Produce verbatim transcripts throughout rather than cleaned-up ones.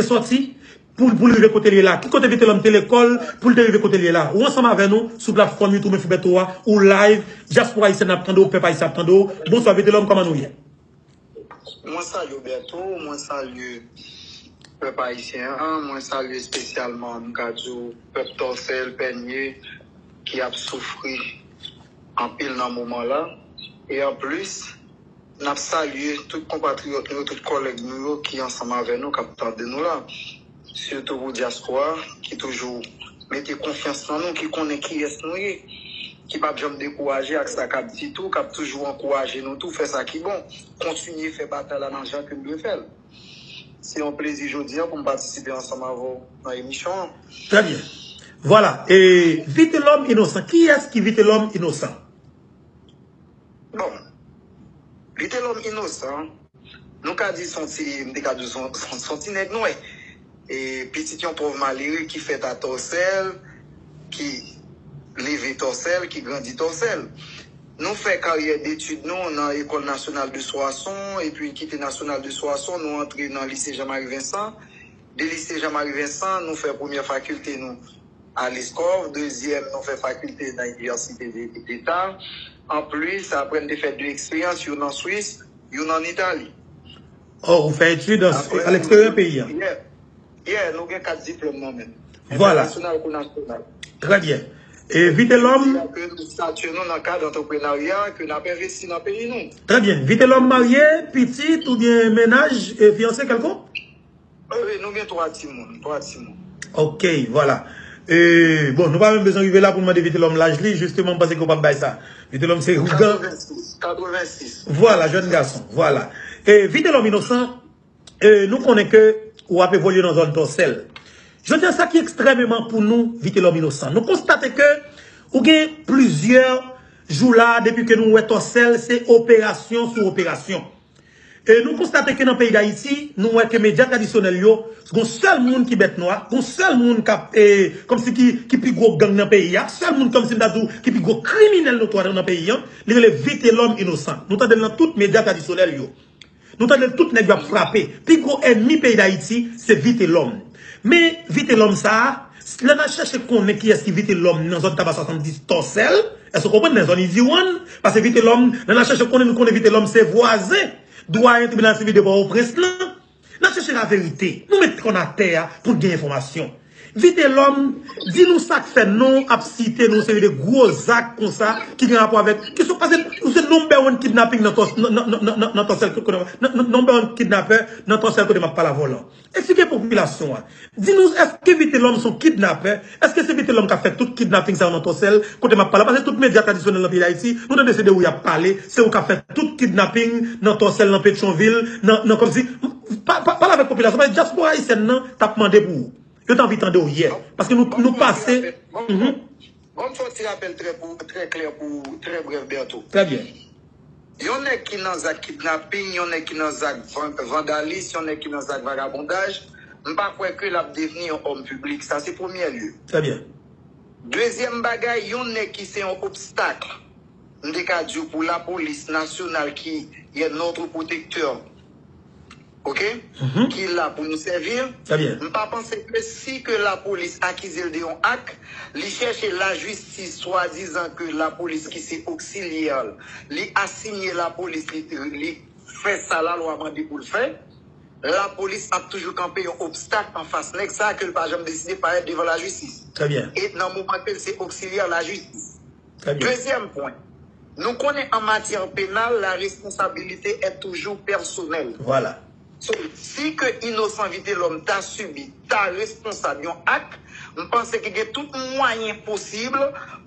te sòti pou, pou l rive kote l ye la? Ki kote Vitelòm te lekòl pou l te rive kote l ye la? Ou ansanm avè nou sou platfòm YouTube Info Bertho a, ou live, dyaspora ayisyèn ap tande w, pèp ayisyen ap tande w. Bonswa Vitelòm, kòman nou ye? Mwen salye w, Bertho, mwen salye pèp ayisyen an, mwen salye espesyalman, m ka di w, pèp Tòsèl, Pènye, ki ap soufri anpil nan moman la. E anplis, n ap salye tout konpatriyòt nou yo, tout kòlèg nou yo ki ansanm avè nou, k ap tande nou la. Sitou pou dyaspora ki toujou mete konfyans nan nou, ki konnen kiyès nou ye, ki p ap janm dekouraje ak sa k ap di tou, k ap toujou ankouraje nou tou, fè sa ki bon, kontinye fè batay la nan jan ke n dwe fè l. Se yon plezi jodi a pou m patisipe ansanm avè w nan emisyon an. Trè byen. Vwala. E Vitelòm Inosan. Kiyès ki Vitelòm Inosan? Bon, Vitelòm Inosan, nou ka di s on ti, m te ka di s on, s on, s on ti nèg nwè. E pitit yon pòv malere ki fèt a Tòsèl, ki leve Tòsèl, ki grandi Tòsèl. Nou fè karyè detid nou nan École Nationale de Soissons, epi kite Nationale de Soissons, nou antre nan Lise Jean Marie Vincent. De Lise Jean Marie Vincent, nou fè premyè fakilte nou a Leskòv, dezyèm, nou fè fakilte nan Inivèsite de, Deta. Anplis, apre n te fè de eksperyans, youn an Swis, youn an Itali. Oh, ou fè etid a, a leksteryè peyi a? Yeah. Yeah, nou gen kat diplòm nan men. Vwala. Entènasyonal kou nasyonal. Trè byen. E Vitelòm? Ke nou statye nou nan kad antreprenarya, ke n ap envesti nan peyi nou. Trè byen. Vitelòm marye, pitit oubyen mennaj, e, fiyanse kèlkonk? Wi, wi, nou gen twa timoun, twa timoun. Ok, vwala. E, bon, nou pa menm bezwen rive la pou n mande Vitelòm laj li, jisteman, m panse ke w p ap bay sa. Vitelòm se ougan. Katrevensis, katrevensis. Vwala, jèn gason, vwala. E, Vitelòm Inosan, e, nou konnen ke w ap evolye nan zòn Tòsèl. Jodi a, sa ki ekstrèmeman pou nou, Vitelòm Inosan. Nou konstate ke ou gen plizyè jou la, depi ke nou wè Tòsèl, se operasyon sou operasyon. E nou konstate ke nan peyi Dayiti, nou wè ke medya tradisyonèl yo, gon sèl moun ki bèt nwa, gon sèl moun k ap, e, kòmsi ki, ki pi gwo gang nan peyi a, sèl moun kòmsi m ta di w ki pi gwo kriminèl notwa nan peyi a, li rele Vitelòm Inosan. Nou tande l nan tout medya tradisyonèl yo. Nou tande l tout nèg yo ap frape. Pi gwo ènmi peyi Dayiti, se Vitelòm. Men Vitelòm sa a, lè n al chèche konnen kiyès ki Vitelòm nan zòn Taba swasanndis Tòsèl, èske w konprann, nan zòn Idiwan? Paske Vitelòm, lè n al chèche konnen, nou konnen Vitelòm se vwazen dwayen tribinal sivil de Pòtoprens lan. N al chèche laverite. Nou met kò n atè a pou n gen enfòmasyon. Vitelòm, di nou sa k fè non ap site nou seri de gwo zak konsa ki gen rapò avèk, ki sou, paske ou se number one kidnapping nan Tòs-, nan, nan, nan, nan, nan Tòsèl kote, nan, nan, number one kidnapper nan Tòsèl kote m ap pale avè w lan. Eksplike popilasyon an. Di nou, èske Vitelòm se yon kidnapè? Èske se Vitelòm k ap fè tout kidnaping sa yo nan Tòsèl kote m ap pale? Paske tout medya tradisyonèl nan peyi Dayiti, nou tande se de ou y ap pale, se ou k ap fè tout kidnaping nan Tòsèl, nan Petyonvil, nan, nan kòmsi, pa, pa, pale avèk popilasyon, paske dyaspora ayisyèn nan t ap mande pou ou. Yo t anvi tande w yè. Paske nou, nou pase. Mhm. Bon, m fè yon ti rapèl trè pou, trè klè pou, trè brèf, Bertho. Trè byen. Yon nèg ki nan zak kidnaping, yon nèg ki nan zak van-, vandalis, yon nèg ki nan zak vagabondaj, m pa kwè ke l ap devni yon òm piblik. Sa se premye lye. Trè byen. Dezyèm bagay, yon nèg ki se yon obstak, m te ka di w, pou lapolis nasyonal ki est notre protecteur. Ok? Mhm. Ki la pou nou sèvi. Trè byen. M pa panse ke si ke lapolis akize l de yon ak, li chèche lajistis, swadizan ke lapolis ki se oksilyè l, li asinye lapolis, li, li fè sa lalwa mande pou l fè, lapolis ap toujou kanpe yon obstak anfas nèg sa a ke l pa janm deside parèt devan lajistis. Trè byen. E nan moman ke l se oksilyè lajistis. Trè byen. Dezyèm pwen, nou konnen an matyè penal, la responsabilité est toujours personnelle. Vwala. So, si ke Inosan Vitelòm ta sibi, ta responsab yon ak, m panse ke gen tout mwayen posib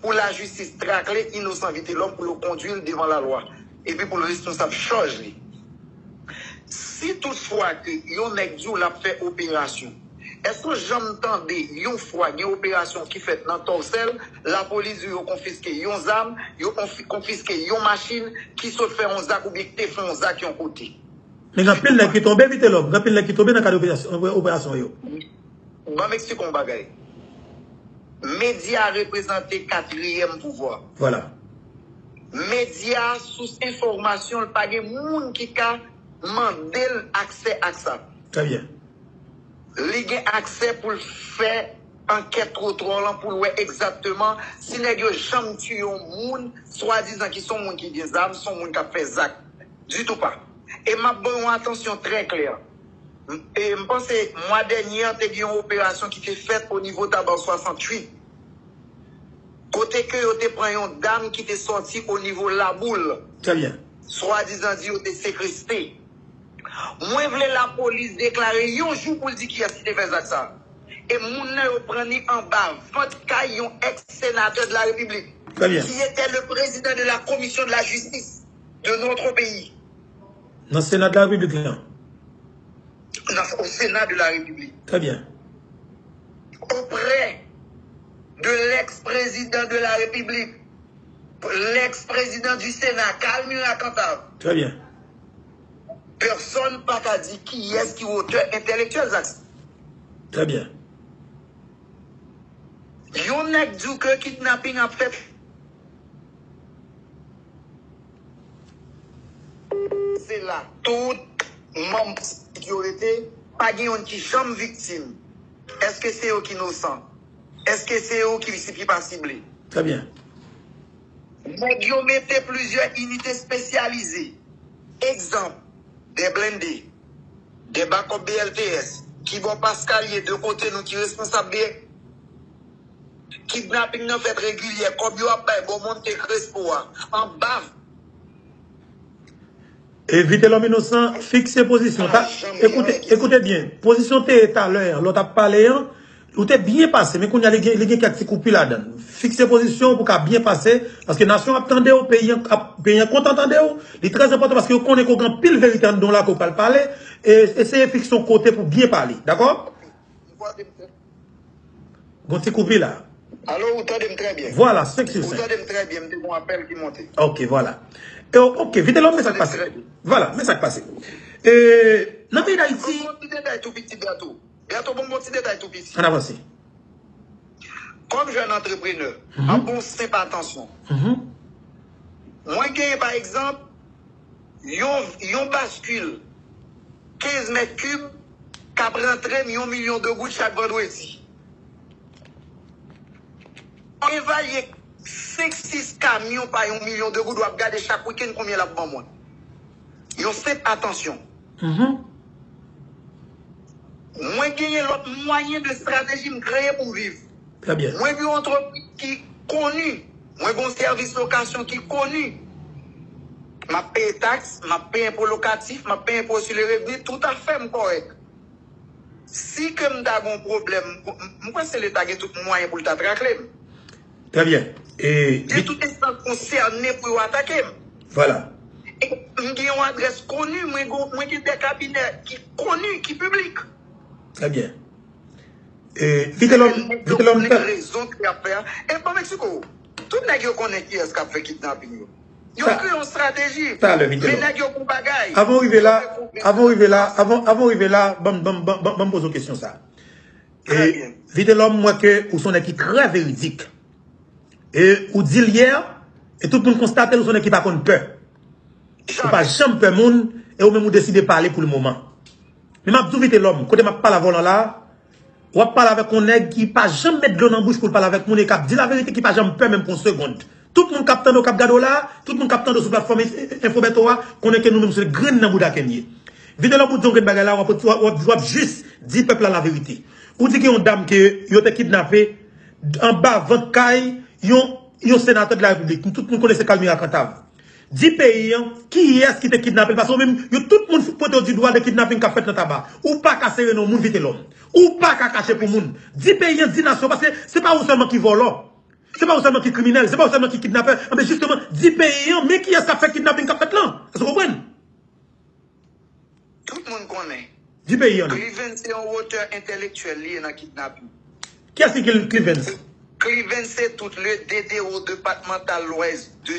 pou lajistis takle Inosan Vitelòm, pou yo kondwi l devan lalwa, epi pou l responsab chaj li. Si toutfwa ke yon nèg di w l ap fè operasyon, èske w janm tande yon fwa gen operasyon ki fèt nan Tòsèl, lapolis di w yo konfiske yon zam, yo konfi-, konfiske yon machin ki sot fè yon zak oubyen ki te fè yon zak yon kote? Men gen anpil nèg ki tonbe, Vitelòm, gen anpil nèg ki tonbe nan kad operasyon, operasyon yo. Ban m eksplike yon bagay. Medya reprezante katriyèm pouvwa. Vwala. Medya, sous enfòmasyon, l pa gen moun ki ka mande l aksè ak sa. Trè byen. Li gen aksè pou l fè ankèt twotwa lan pou l wè egzakteman si nèg yo janm tiye yon moun, swadizan ki se yon moun ki gen zam, se yon moun k ap fè zak. Ditou pa. E m ap ban yon atansyon trè klè. E m panse mwa dènye an te gen yon operasyon ki te fèt o nivo Taba swasanntuit. Kote ke yo te pran yon dam ki te sòti o nivo Laboul. Trè byen. Swadizan di yo te sekwestre. Mwen vle lapolis deklare yon jou pou l di kiyès ki te fè zak sa. E moun nan yo pran ni anba vant kay yon ex-sénateur de la République, qui était le président de la commission de la justice de notre pays. Nan Sena de la Repiblik lan. Nan, au Sénat de la République. Très bien. Auprès de l'ex-président de la République, l'ex-président du Sénat, Carl Murat Cantave. Très bien. Pèsonn pa ka di kiyès ki otè entèlektyèl zak sa. Très bien. Yon nèg di w ke kidnaping ap fèt. Se la tout manm politik yo rete, pa gen youn ki janm viktim. Èske se yo ki nosan? Èske se yo ki, ki pa sible? Très bien. Nèg yo mete plizyè inite espesyalize. Egzanp, de blende, de bakòp B L T S, ki bò Paskal ye, de kote nou ki responsab de kidnaping nan fèt regilyè, kòb yo ap bay bò Monte Crespo a, anba. E Vitelhomme Innocent, fikse pozisyon. Ta, ekoute, ekoute byen. Pozisyon te ye talè an, lè w t ap pale an, ou te byen pase, men kounye a li gen, li gen kèk ti koupi ladan l. Fikse pozisyon pou w ka byen pase, paske nasyon ap tande w, peyi an ap, peyi an kontan tande w. Li trè enpòtan paske yo konnen ke w gen anpil verite anndan w la ke w pral pale. E eseye fikse yon kote pou byen pale, dakò? Gon ti koupi la. Alo, ou tande m trè byen? Vwala, senk sou senk. Ou tande m trè byen, m te gon apèl ki monte. Ok, vwala. E, ok, Vitelhomme, men sa k pase. Vwala, men sa k pase. E, nan peyi Dayiti. Bon, bon, ti detay tou piti, Berto. Berto, bon, bon, ti detay tou piti. Ann avanse. Kòm jèn antreprenè, m ap ba w senp atansyon. Mwen genyen, pa egzanp, yon, yon baskil kenz mèt kib k ap rantre m yon milyon de goud chak vandredi. Evalye senk, sis kamyon pa yon milyon de goud, w ap gade chak wikenn konbyen l ap ban mwen. Yon senp atansyon. Mwen genyen lòt mwayen de estrateji m kreye pou m viv. Mwen gen yon antrepriz ki koni. Mwen gen yon sèvis lokasyon ki koni. M ap peye taks, m ap peye enpo lokatif, m ap peye enpo sou le revni, tout afè m kòrèk. Si ke m ta gen yon pwoblèm, m, m kwè se Leta gen tout mwayen pou l ta takle m. Trè byen. E, gen tout enstans konsène pou yo atake m. Vwala. E m gen yon adrès koni, mwen gen, mwen gen de kabinè ki koni, ki piblik. Trè byen. E, Vitelhomme, Vitelhomme, fè. Rezon ki ap fè a. E ban Meksiko, tout nèg yo konnen kiyès k ap fè kidnaping yo. Yo kreye yon estrateji. Talè, Vitelhomme. Men nèg yo pou bagay. Avan w rive la, avan w rive la, avan, avan w rive la, ban m, ban m, ban m, ban m poze w kesyon sa. E, Vitelhomme, m wè ke ou se yon nèg ki trè veridik. E ou di l yè, e tout moun konstate l, ou se yon nèg ki pa konn pè. Ou pa janm pè moun, e ou menm ou deside pale pou le moman. Men m ap di w Vitelhomme, kote m ap pale avè w lan la, w ap pale avèk yon nèg ki pa janm met dlo nan bouch pou l pale avèk moun e k ap di laverite, ki pa janm pè menm pou yon segonn. Tout moun k ap tande w, k ap gade w la, tout moun k ap tande w sou platfòm Info Bertho a, konnen ke nou menm se grenn nan bouda ke n ye. Vitelhomme, ou di yon grenn bagay la, w ap, w ap, w ap jis di pèp la laverite. Ou di gen yon dam ke yo te kidnape anba vant kay yon, yon senatè de la repiblik. Tout moun konnen se Carl Murat Cantave. Di peyi an, kiyès ki te kidnape l, paske ou menm, yo tout moun pote w di dwa de kidnaping k ap fèt nan Taba. Ou pa ka sere non moun Vitelhomme. Ou pa ka kache pou moun. Di peyi an, di nasyon, paske se pa ou sèlman ki vòlò. Se pa ou sèlman ki kriminèl, se pa ou sèlman ki kidnapè. Anben, jisteman, di peyi an, men kiyès k ap fè kidnaping k ap fèt lan. Èske w konprann? Tout moun konnen. Di peyi an non. Clivens se yon otè entèlektyèl li ye nan kidnaping. Kiyès ki Clivens? Clivens se tout le D D O depatmantal Lwès de.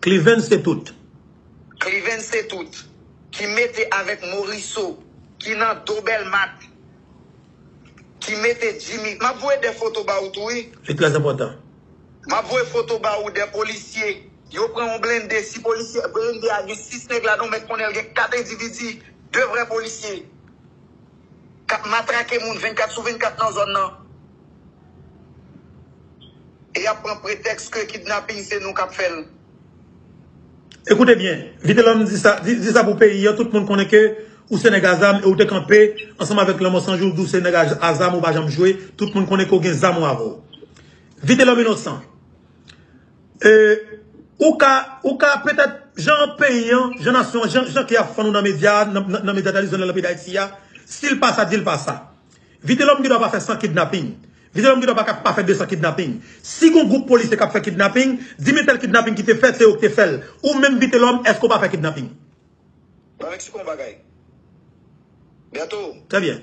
Clivens se tout. Clivens se tout. Ki mete avèk Morisseau, ki nan do Bèlmat. Ki mete Jimmy. M ap voye de foto ba ou tou wi. Li trè enpòtan. M ap voye foto ba ou de polisye. Yo pran yon blende, si polisye, blende a gen sis nèg ladan, ou mèt konnen l gen kat endividi, de vrè polisye. k ap matrake moun vennkat sou vennkat nan zòn nan. E y ap pran pretèks ke kidnaping se nou k ap fè l. Ekoute byen, Vitelòm di sa, di, di sa pou peyi an, tout moun konnen ke ou se nèg a zam e ou te kanpe ansanm avèk Lanmò San Jou, di w se nèg a, a zam, ou pa janm jwe, tout moun konnen ke w gen zam ou avè w. Vitelòm Inosan, e, ou ka, ou ka petèt, jan peyi an, jan nasyon an, jan, jan ke y ap fann ou nan medya, nan, nan, nan medya tradisyonèl nan peyi Dayiti a, si l pa sa, di l pa sa. Vitelòm gen dwa pa fè san kidnaping. Vitelòm gen dwa pa, pa fè de san kidnaping. Si gon gwoup polisye k ap fè kidnaping, di men tèl kidnaping ki te fèt, se yo ki te fè l. Ou menm Vitelòm, èske w pa fè kidnaping? Ban m eksplike w yon bagay. Bèto, Trè byen.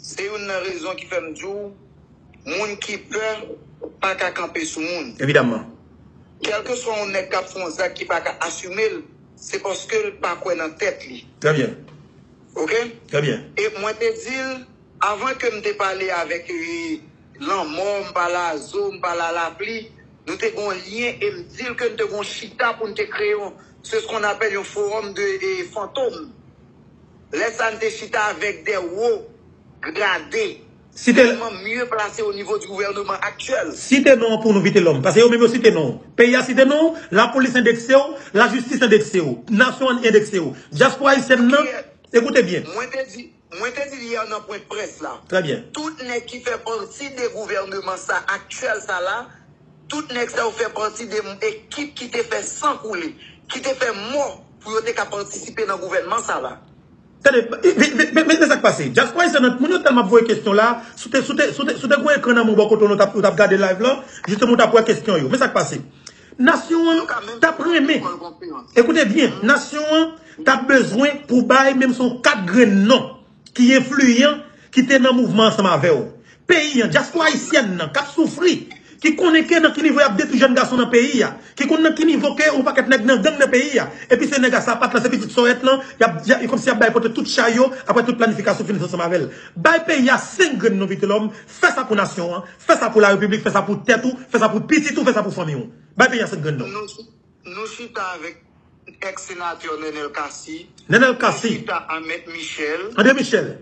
Se youn nan rezon ki fè m di w, moun ki pè pa ka kanpe sou moun. Evidamman. Kèlkeswa yon nèg k ap fè yon zak ki pa ka asime l, se paske l pa kwè nan tèt li. Trè byen. Oke? Trè byen. E mwen te di l, avan ke m te pale avèk e, Lanmò, m pale a Zo, m pale a Lapli, nou te gen yon lyen e m di l ke n te gen yon chita pou n te kreye yon, se ce qu'on appelle yon forum de e, fantôme. Lè sa a, n te chita avèk de wo grade, Site, tèlman mye plase o nivo di gouvènman aktyèl. Site non an pou nou Vitelòm. Paske yo menm yo site non w. Peyi a site non w, lapolis endekse w, lajistis endekse w, nasyon an endekse w. Dyaspora ayisyèn nan, ekoute byen. Mwen te di, mwen te di l yè nan pwen près la. Trè byen. Tout nèg ki fè pati de gouvènman sa aktyèl sa la, tout nèg sa yo fè pati de ekip ki te fè san koule, ki te fè mò pou yo te ka patisipe nan gouvènman sa la. Tande, men sa k pase. Dyaspora ayisyèn nan, moun yo tèlman ap voye kesyon la, si w te, si w te, si w te, si w te gen yon ekran nan men w bò kote w, nou t ap, ou t ap gade live la, jisteman ou t ap wè kesyon yo. Men sa k pase. Nasyon an t ap renmen. Ekoute byen, nasyon an t ap bezwen pou bay menm si yon kat grenn non ki enfliyan, ki te nan mouvman ansanm avè w. Peyi an, dyaspora ayisyèn nan, k ap soufri, ki konnen ke nan ki nivo y ap detwi jèn gason nan peyi a, ki konn nan ki nivo ke yon pakèt nèg nan gang nan peyi a, epi se nèg a sapat lan, se pitit sòyèt lan, y ap, y ap, kòmsi y ap bay pote tout chay yo, apre tout planifikasyon fini ansanm avè l. Bay peyi a senk grenn non Vitelòm, fè sa pou nasyon an, fè sa pou larepiblik, fè sa pou tèt ou, fè sa pou pitit ou, fè sa pou fanmi w. Bay peyi a senk grenn non. Nou, nou chita avèk èks senatè Nenel Cassy. Nenel Cassy. Nou chita a Mèt Michel. André Michel.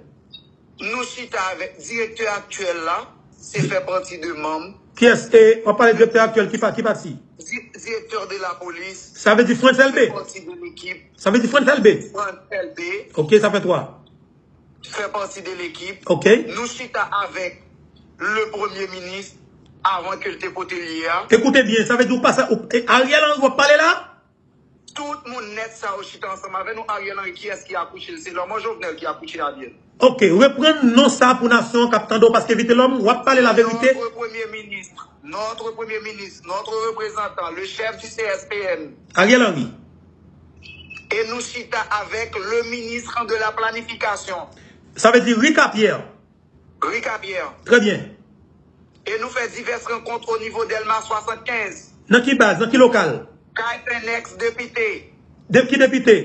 Nou chita avèk direktè aktyèl la, se fè pati de manm. Kiyès? E, w ap pale direktè aktyèl ki pa, ki pati? Di, direktè de la polis. Sa vle di Frantz Elbé? Fè pati de lekip. Sa vle di Frantz Elbé? Frantz Elbé. Ok, sa fè twa. Fè pati de lekip. Ok. Nou chita avèk le premye minis avan ke l te kote l ye a. Ekoute byen, sa vle di ou pa sa, ou, e Ariel Henry w ap pale la? Tout moun nèt sa yo chita ansanm avè nou. Ariel Henry, kiyès ki akouche l? Se Lanmò Jovenel ki akouche Ariel. Ok, reprann non sa pou nasyon an k ap tande w, paske Vitelòm, w ap pale laverite. Notre Premier ministre, notre Premier ministre, notre représentant, le chef du C S P N. Ariel Henry. E nou chita avèk le ministre de la planification. Sa vle di Ricard Pierre. Ricard Pierre. Trè byen. E nou fè divès rankont o nivo Dèlma swasannkenz. Nan ki baz? Nan ki lokal? Kay en èks depite. De, ki depite?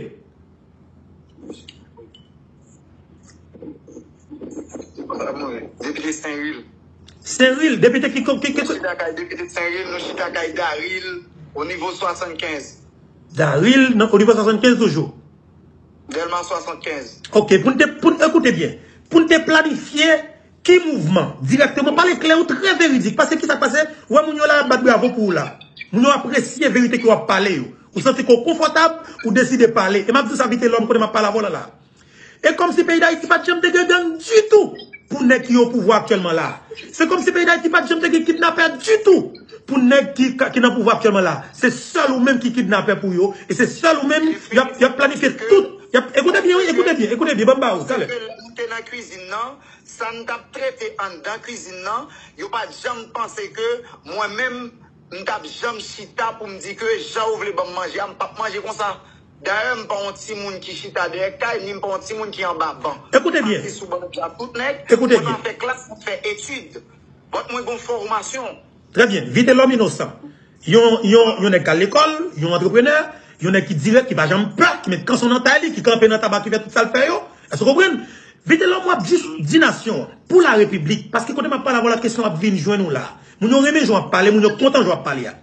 Depite Senril. Senril, depite ki, ki, ki, Nou chita kay depite Senril, nou chita kay Daril, o nivo swasannkenz. Daril, nan, o nivo swasannkenz toujou. Dèlma swasannkenz. Ok, pou n te, pou n, ekoute byen, pou n te planifye ki mouvman, dirèkteman, pale klè ou trè veridik, paske ki sa k pase, ou wè moun yo la, y ap bat bravo pou ou la. Moun yo apresye verite ke w ap pale yo. Ou santi ke w konfòtab, ou deside pale. E m ap di w sa Vitelòm, kote m ap pale avè w la la. E kòmsi peyi Dayiti pa t janm te gen gang ditou pou nèg ki o pouvwa aktyèlman la. Se kòmsi peyi Dayiti pa t janm te gen kidnapè ditou pou nèg ki, ki nan pouvwa aktyèlman la. Se sèl ou menm ki kidnapè pou yo, e se sèl ou menm y ap, y ap planifye tout. Y ap, ekoute byen, wi, ekoute byen, ekoute byen, ban m ba ou, talè. Paske lè nou te nan kwizin nan, sa n t ap trete anndan kwizin nan, yo pa t janm panse ke mwen menm, m t ap janm chita pou m di ke jan ou vle ban m manje a, m p ap manje konsa. Dayè, m pa yon timoun ki chita dèyè kay, ni m pa yon timoun ki anba ban. Ekoute byen. M asou ban la tout nèt. Ekoute byen. Mwen pa fè klas, mwen fè etid. But mwen gon fòmasyon. Trè byen. Vitelòm Inosan. Yon, yon, yon nèg k al lekòl, yon antreprenè, yon nèg ki dirèk, ki pa janm pè, ki met kanson nan tay li, ki kanpe nan taba, ki fè tout sa l fè yo. Èske w konprann? Vitelòm, w ap jis di nasyon an, pou larepiblik, paske kote m ap pale avè w la, kesyon ap vin jwenn ou la. Moun yo renmen jan w ap pale, moun yo kontan jan w ap pale a.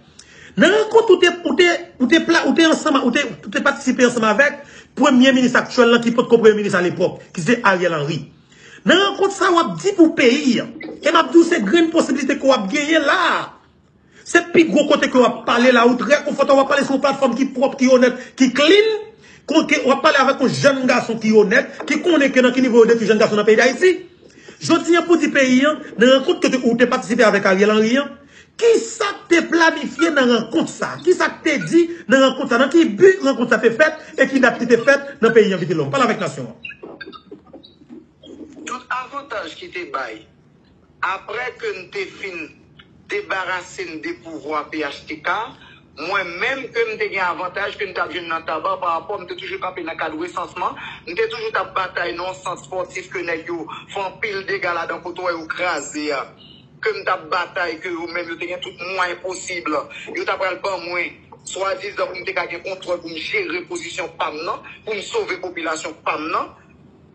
Nan rankont ou te, ou te, ou te, pla- ou te ansanm, ou te, ou te patisipe ansanm avèk premye minis aktyèl lan ki potko premye minis alepòk, ki se Ariel Henry. Nan rankont sa, w ap di pou peyi a. E m ap di w, se grenn posiblite ke w ap genyen la a. Se pi gwo kote ke w ap pale la, ou trè konfòtab, w ap pale sou yon platfòm ki pwòp, ki onèt, ki clean. Kote w ap pale avèk yon jèn gason ki onèt, ki konnen ke nan ki nivo yo detwi jèn gason nan peyi Dayiti. Jodi a, pou di peyi a, nan rankont ke ou te patisipe avèk Ariel Henry an, kisa k te planifye nan rankont sa? Kisa k te di nan rankont sa? Nan ki bi rankont sa te fèt e ki dat li te fèt nan peyi a, Vitelhomme? Pale avèk nasyon an. Tout avantaj ki te bay, apre ke n te fin debarase n de pouvwa P H T K, mwen menm ke m te gen avantaj ke n t ap jwenn nan Taba pa rapò, m te toujou kanpe nan kad resansman, m te toujou t ap batay nan yon sant spòtif ke nèg yo fè anpil dega ladan kote w wè yo kraze a, ke m t ap batay ke yo menm yo te gen tout mwayen posib, yo ta pral ban mwen swadizan pou m te ka gen kontwòl pou m jere pozisyon pa m nan, pou m sove popilasyon pa m nan.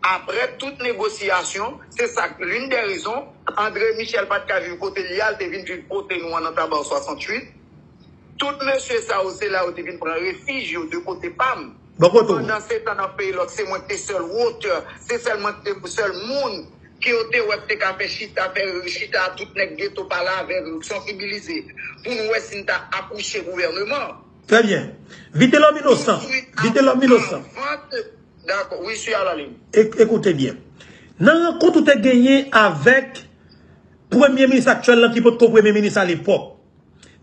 Apre tout negosyasyon, se sa k l'une des raisons, André Michel pa t ka viv kote l ye a, l te vin viv kote nou an nan Taba swasanntuit. Tout mesye sa yo, se la yo te vin pran refij yo de kote pa m. Bò kote w. Pandan se tan, nan peyi lòt, se mwen ki te sèl wotè, se sèl mwen ki te sèl moun ke yo te wè k te ka fè chita, fè chita a tout nèg geto, pale avè yo, sansibilize, pou n wè si n ta akouche gouvèneman. Trè byen. Vitelhomme Innocent. Vitelhomme Innocent. Dakò, wi, je suis à la ligne. Écoutez bien. Nan rankont ou te genyen avèk premye minis aktyèl lan ki potko premye minis alepòk.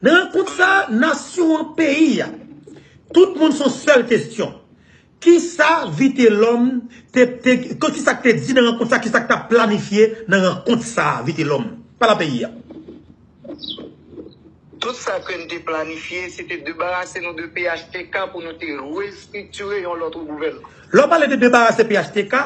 Nan rankont sa, nasyon an, peyi a, tout moun se yon sèl kesyon. Kisa Vitelhomme te, te, kisa k te di nan rankont sa, kisa k t ap planifye nan rankont sa, Vitelhomme? Pale a peyi a. Tout sa ke n te planifye, se te debarase nou de P H T K pou nou te restriktire yon lòt gouvènman. Lè w pale de debarase P H T K,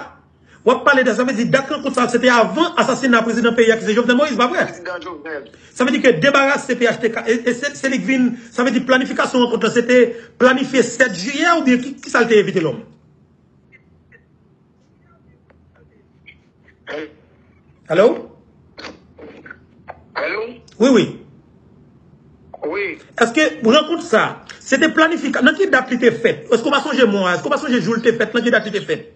w ap pale de, sa vle di dat rankont sa, se te avan asasina prezidan peyi a ki se Jovenel Moïse, pa vre? Prezidan Jovenel. Sa vle di ke debarase P H T K, e, e se, se li k vin, sa vle di planifikasyon rankont lan, se te planifye sèt jiyè oubyen ki, kisa l te ye, Vitelhomme? Alo? Alo? Wi, wi. Wi. Èske rankont sa, se te planifika-, nan ki dat li te fèt? Èske w pa sonje mwa? Èske w pa sonje jou l te fèt? Nan ki dat li te fèt?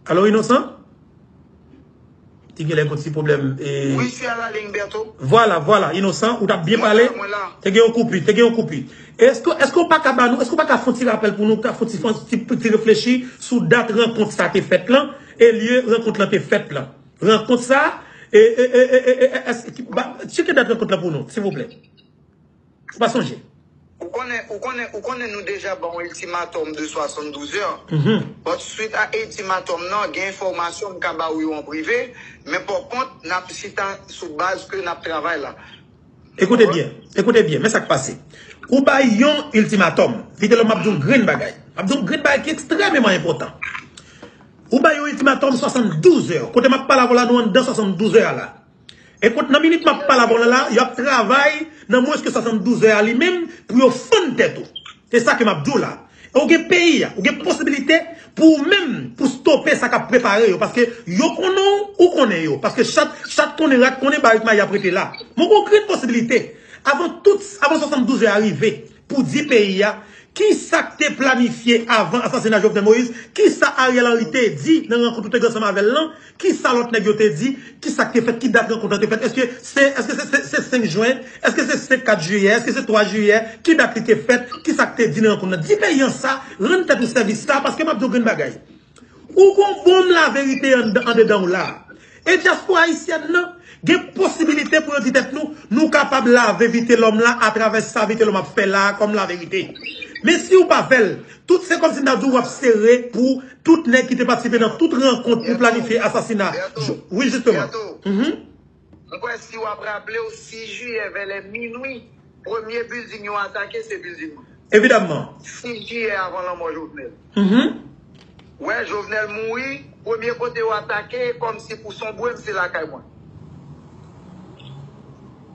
Alo, Inosan? Te genlè gon ti pwoblèm. Wi, je suis à la ligne, Bertho. Vwala, vwala, Inosan, ou t ap byen pale. Mwen la, mwen la. Te gen yon koupi, te gen yon koupi. Èske, èske w pa ka ba nou, èske w pa ka fè yon ti rapèl pou nou, ka fè yon ti, fè yon ti, ti reflechi sou dat rankont sa te fèt lan, e lye rankont lan te fèt lan? Rankont sa, e, e, èske, ba, tcheke dat rankont lan pou nou, silvouplè. Ou pa sonje? Ou konnen, ou konnen, ou konnen nou deja ba w yon iltimatòm de swasanndouz è. But swit a iltimatòm nan, gen enfòmasyon m ka ba w yo an prive, men pa kont, n ap chita sou baz ke n ap travay la. Ekoute byen, ekoute byen, men sa k pase. Ou bay yon iltimatòm. Vitelhomme, m ap di w yon grenn bagay. M ap di w yon grenn bagay ki ekstrèmeman enpòtan. Ou bay yon iltimatòm swasanndouz è. Kote m ap pale avè w la, nou anndan swasanndouz è a la. Ekout, nan minit m ap pale avè w la, y ap travay nan mwens ke swasanndouz è a li menm pou yo fann tèt ou. Se sa ke m ap di w la. E ou gen peyi a, ou gen posibilite pou ou menm, pou stope sa k ap prepare yo. Paske yo konnen w, ou konnen yo. Paske chat, chat konnen rat konnen, barik mayi ap rete la. Men ou gen yon grenn posibilite. Avan tout, avan swasanndouz è a rive, pou di peyi a, kisa k te planifye avan asasina Jovenel Moïse? Kisa Ariel Henry te di nan rankont ou te gen ansanm avè l lan? Kisa lòt nèg yo te di? Kisa k te fèt? Ki dat rankont lan te fèt? Èske se, èske se, se, se senk jen? Èske se, se kat jiyè? Èske se twa jiyè? Ki dat li te fèt? Kisa k te di nan rankont lan? Di peyi an sa, rann tèt ou sèvis sa, paske m ap di w grenn bagay. Ou gon bonm laverite anndan, andedan w la. E dyaspora ayisyèn nan gen posibilite pou yo di tèt nou, nou kapab lave Vitelhomme la atravè sa Vitelhomme ap fè la kòm laverite. Men si w pa fè l, tout se kòmsi n ta di w ap sere pou tout nèg ki te patisipe nan tout rankont pou planifye asasina. Wi, jisteman. Mwen kwè si w ap raple w, sis jiyè vè lè minwi, premye bilding yo atake se bilding mwen. Evidamman. Sis jiyè avan lanmò Jovenel. Wè, Jovenel mouri, premye kote yo atake, kòmsi pou sonbre m, se lakay mwen.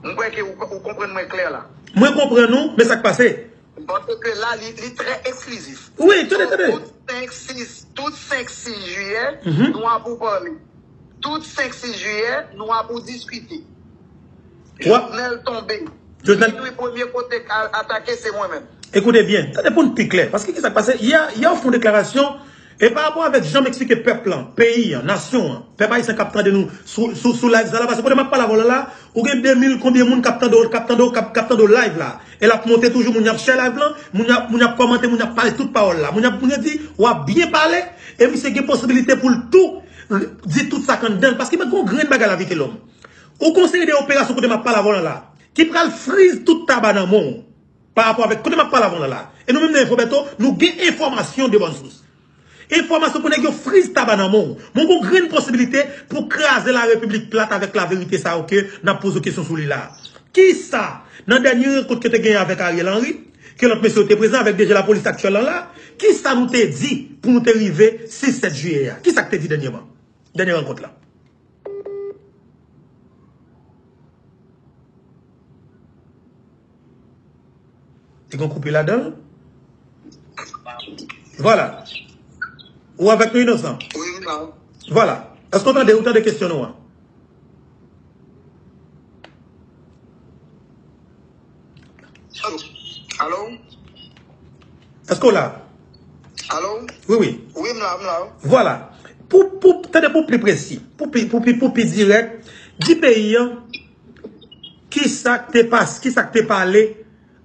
Mwen kwè ke ou, ou konprann mwen klè la. Mwen konprann ou, men sa k pase? Paske la, li, li trè eksklizif. Wi, tande, tande. Tout senk, sis, tout senk, sis jiyè, nou ap pou pale. Tout senk, sis jiyè, nou ap pou diskite. Jovenel tonbe. Jovenel. Minwi, premye kote k al atake, se mwen menm. Ekoute byen, tande pou n pi klè. Paske ki sa k pase? Yè, yè w fè yon deklarasyon, e pa rapò avèk jan m eksplike pèp lan, peyi an, nasyon an, pèp ayisyen k ap tande nou sou, sou, sou live sa la, paske kote m ap pale avè w la, la, ou gen de mil konbyen moun k ap tande w, k ap tande w, k ap, k ap tande w live la. E l ap monte toujou, moun y ap share live lan, moun y ap, moun y ap kòmante, moun y ap pale tout pawòl la. Moun y ap, moun yo di, w ap byen pale, e misye gen posibilite pou l tou di tout sa k anndan l, paske mwen gen yon grenn bagay la, Vitelòm. Ou gen yon seri de operasyon kote m ap pale avè w lan la, ki pral friz tout taba nan men w. Pa rapò avèk kote m ap pale avè w lan la. E nou menm nan Info Bertho, nou gen enfòmasyon de bòn sous. Enfòmasyon pou nèg yo friz taba nan men w. Mwen gen yon grenn posibilite pou kraze la Repiblik Plat avèk laverite sa yo ke n ap poze w kesyon sou li la. Kisa, nan dènye rankont ke te genyen avèk Ariel Henry, ke lòt mesye yo te prezan avèk D G lapolis aktyèl lan la, kisa nou te di pou nou te rive sis sèt jiyè a? Kisa k te di dènyèman? Dènye rankont la. Te gen koupe ladan l. Vwala. Ou avèk nou, Inosan? Wi, m la. Vwala. Èske w tande, ou tande kesyon nou an? Alo? Èske w la? Alo? Wi, wi. Wi, m la, m la. Vwala. Pou, pou, tande pou pi presi, pou pi, pou pi, pou pi dirèk, di peyi an, kisa k te pas, kisa k te pale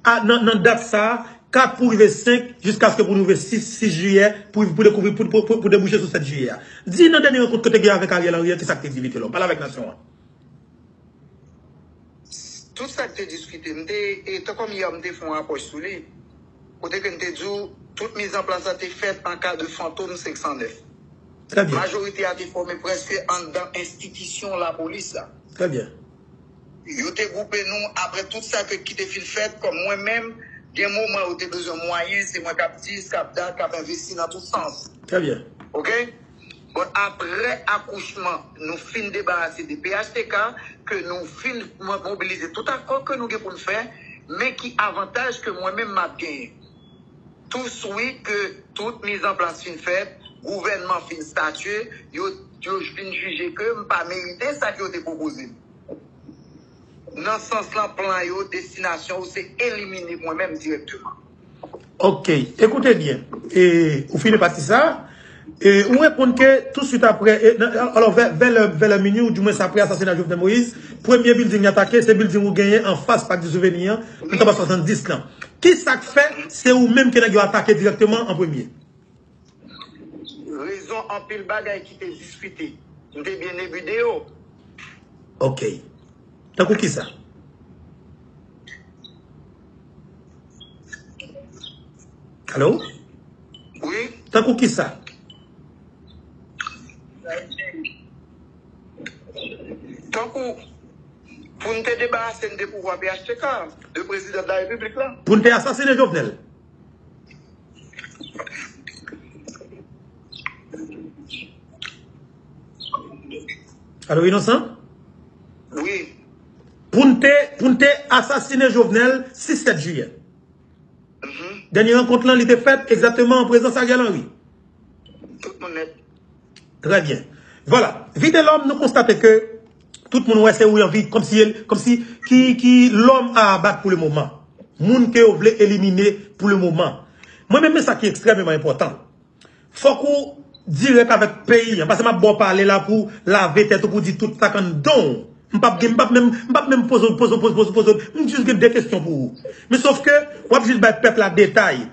a, nan, nan dat sa a, kat pou rive senk, jiskaske pou nou rive sis, sis jiyè, pou, pou dekouvri, pou, pou, pou, pou debouche sou sèt jiyè a. Di nan dènye rankont ke w te gen avèk Ariel Henry an, kisa k te di Vitelòm? Pale avèk nasyon an. Tout sa k te diskite, m te, e, tankou yè, m te fè yon apwòch sou li. Kote ke m te di w, tout mizanplas la te fèt an ka de Fantom senk san nèf. Trè byen. Majorite a te fòme prèske anndan enstitisyon lapolis la. Trè byen. Yo te gwoupe nou apre tout sa ke, ki te fin fèt, kòm mwen menm, gen moman yo te bezwen mwayen, se mwen k ap dis, k ap dat, k ap envesti nan tout sans. Trè byen. Oke? Bon, apre akouchman, nou fin debarase de P H T K, ke nou fin mo-, mobilize tout akò ke nou gen pou n fè, men ki avantaj ke mwen menm m ap genyen. Tou swi ke tout mizanplas fin fèt, gouvènman fin statye, yo, yo fin jije ke m pa merite sa ke yo te pwopoze m. Nan sans lan, plan yo, destinasyon yo, se elimine mwen menm dirèkteman. Oke, ekoute byen. E, ou fini pati sa. E, ou reponn ke tousuit apre, e, nan, alò, vè, vè lè, vè lè minui, ou dimwens apre asasina Jovenel Moïse, premye bilding yo atake, se bilding ou genyen anfas Parc du Souvenir an, nan Taba swasanndis lan. Kisa k fè se ou menm ke nèg yo atake dirèkteman an premye? Rezon anpil bagay ki te diskite. M te byen ebri de yo. Oke. Tankou kisa? Alo? Wi. Tankou kisa? Tankou pou n te debarase n de pouvwa P H T K, de prezidan de la repiblik la. Pou n te asasine Jovenel. Alo, Inosan? Wi. Pou n te, pou n te asasine Jovenel sis sèt jiyè. Mhm. Dènye rankont lan, li te fèt egzakteman an prezans Ariel Henry. Tout moun nèt. Trè byen. Vwala. Vitelòm, nou konstate ke tout moun wè se ou anvi, kòmsi, kòmsi ki, ki lòm a abat pou le moman. Moun ke yo vle elimine pou le moman. Mwen menm, men sa ki ekstrèmeman enpòtan. Fòk ou dirèk avèk peyi an, paske m ap ba w pale la pou lave tèt ou, pou di tout sa k anndan w. M p ap gen, m p ap menm, m p ap menm poze, poze, poze, poze, poze. M jis gen de kesyon pou ou. Men sòf ke w ap jis bay pèp la detay.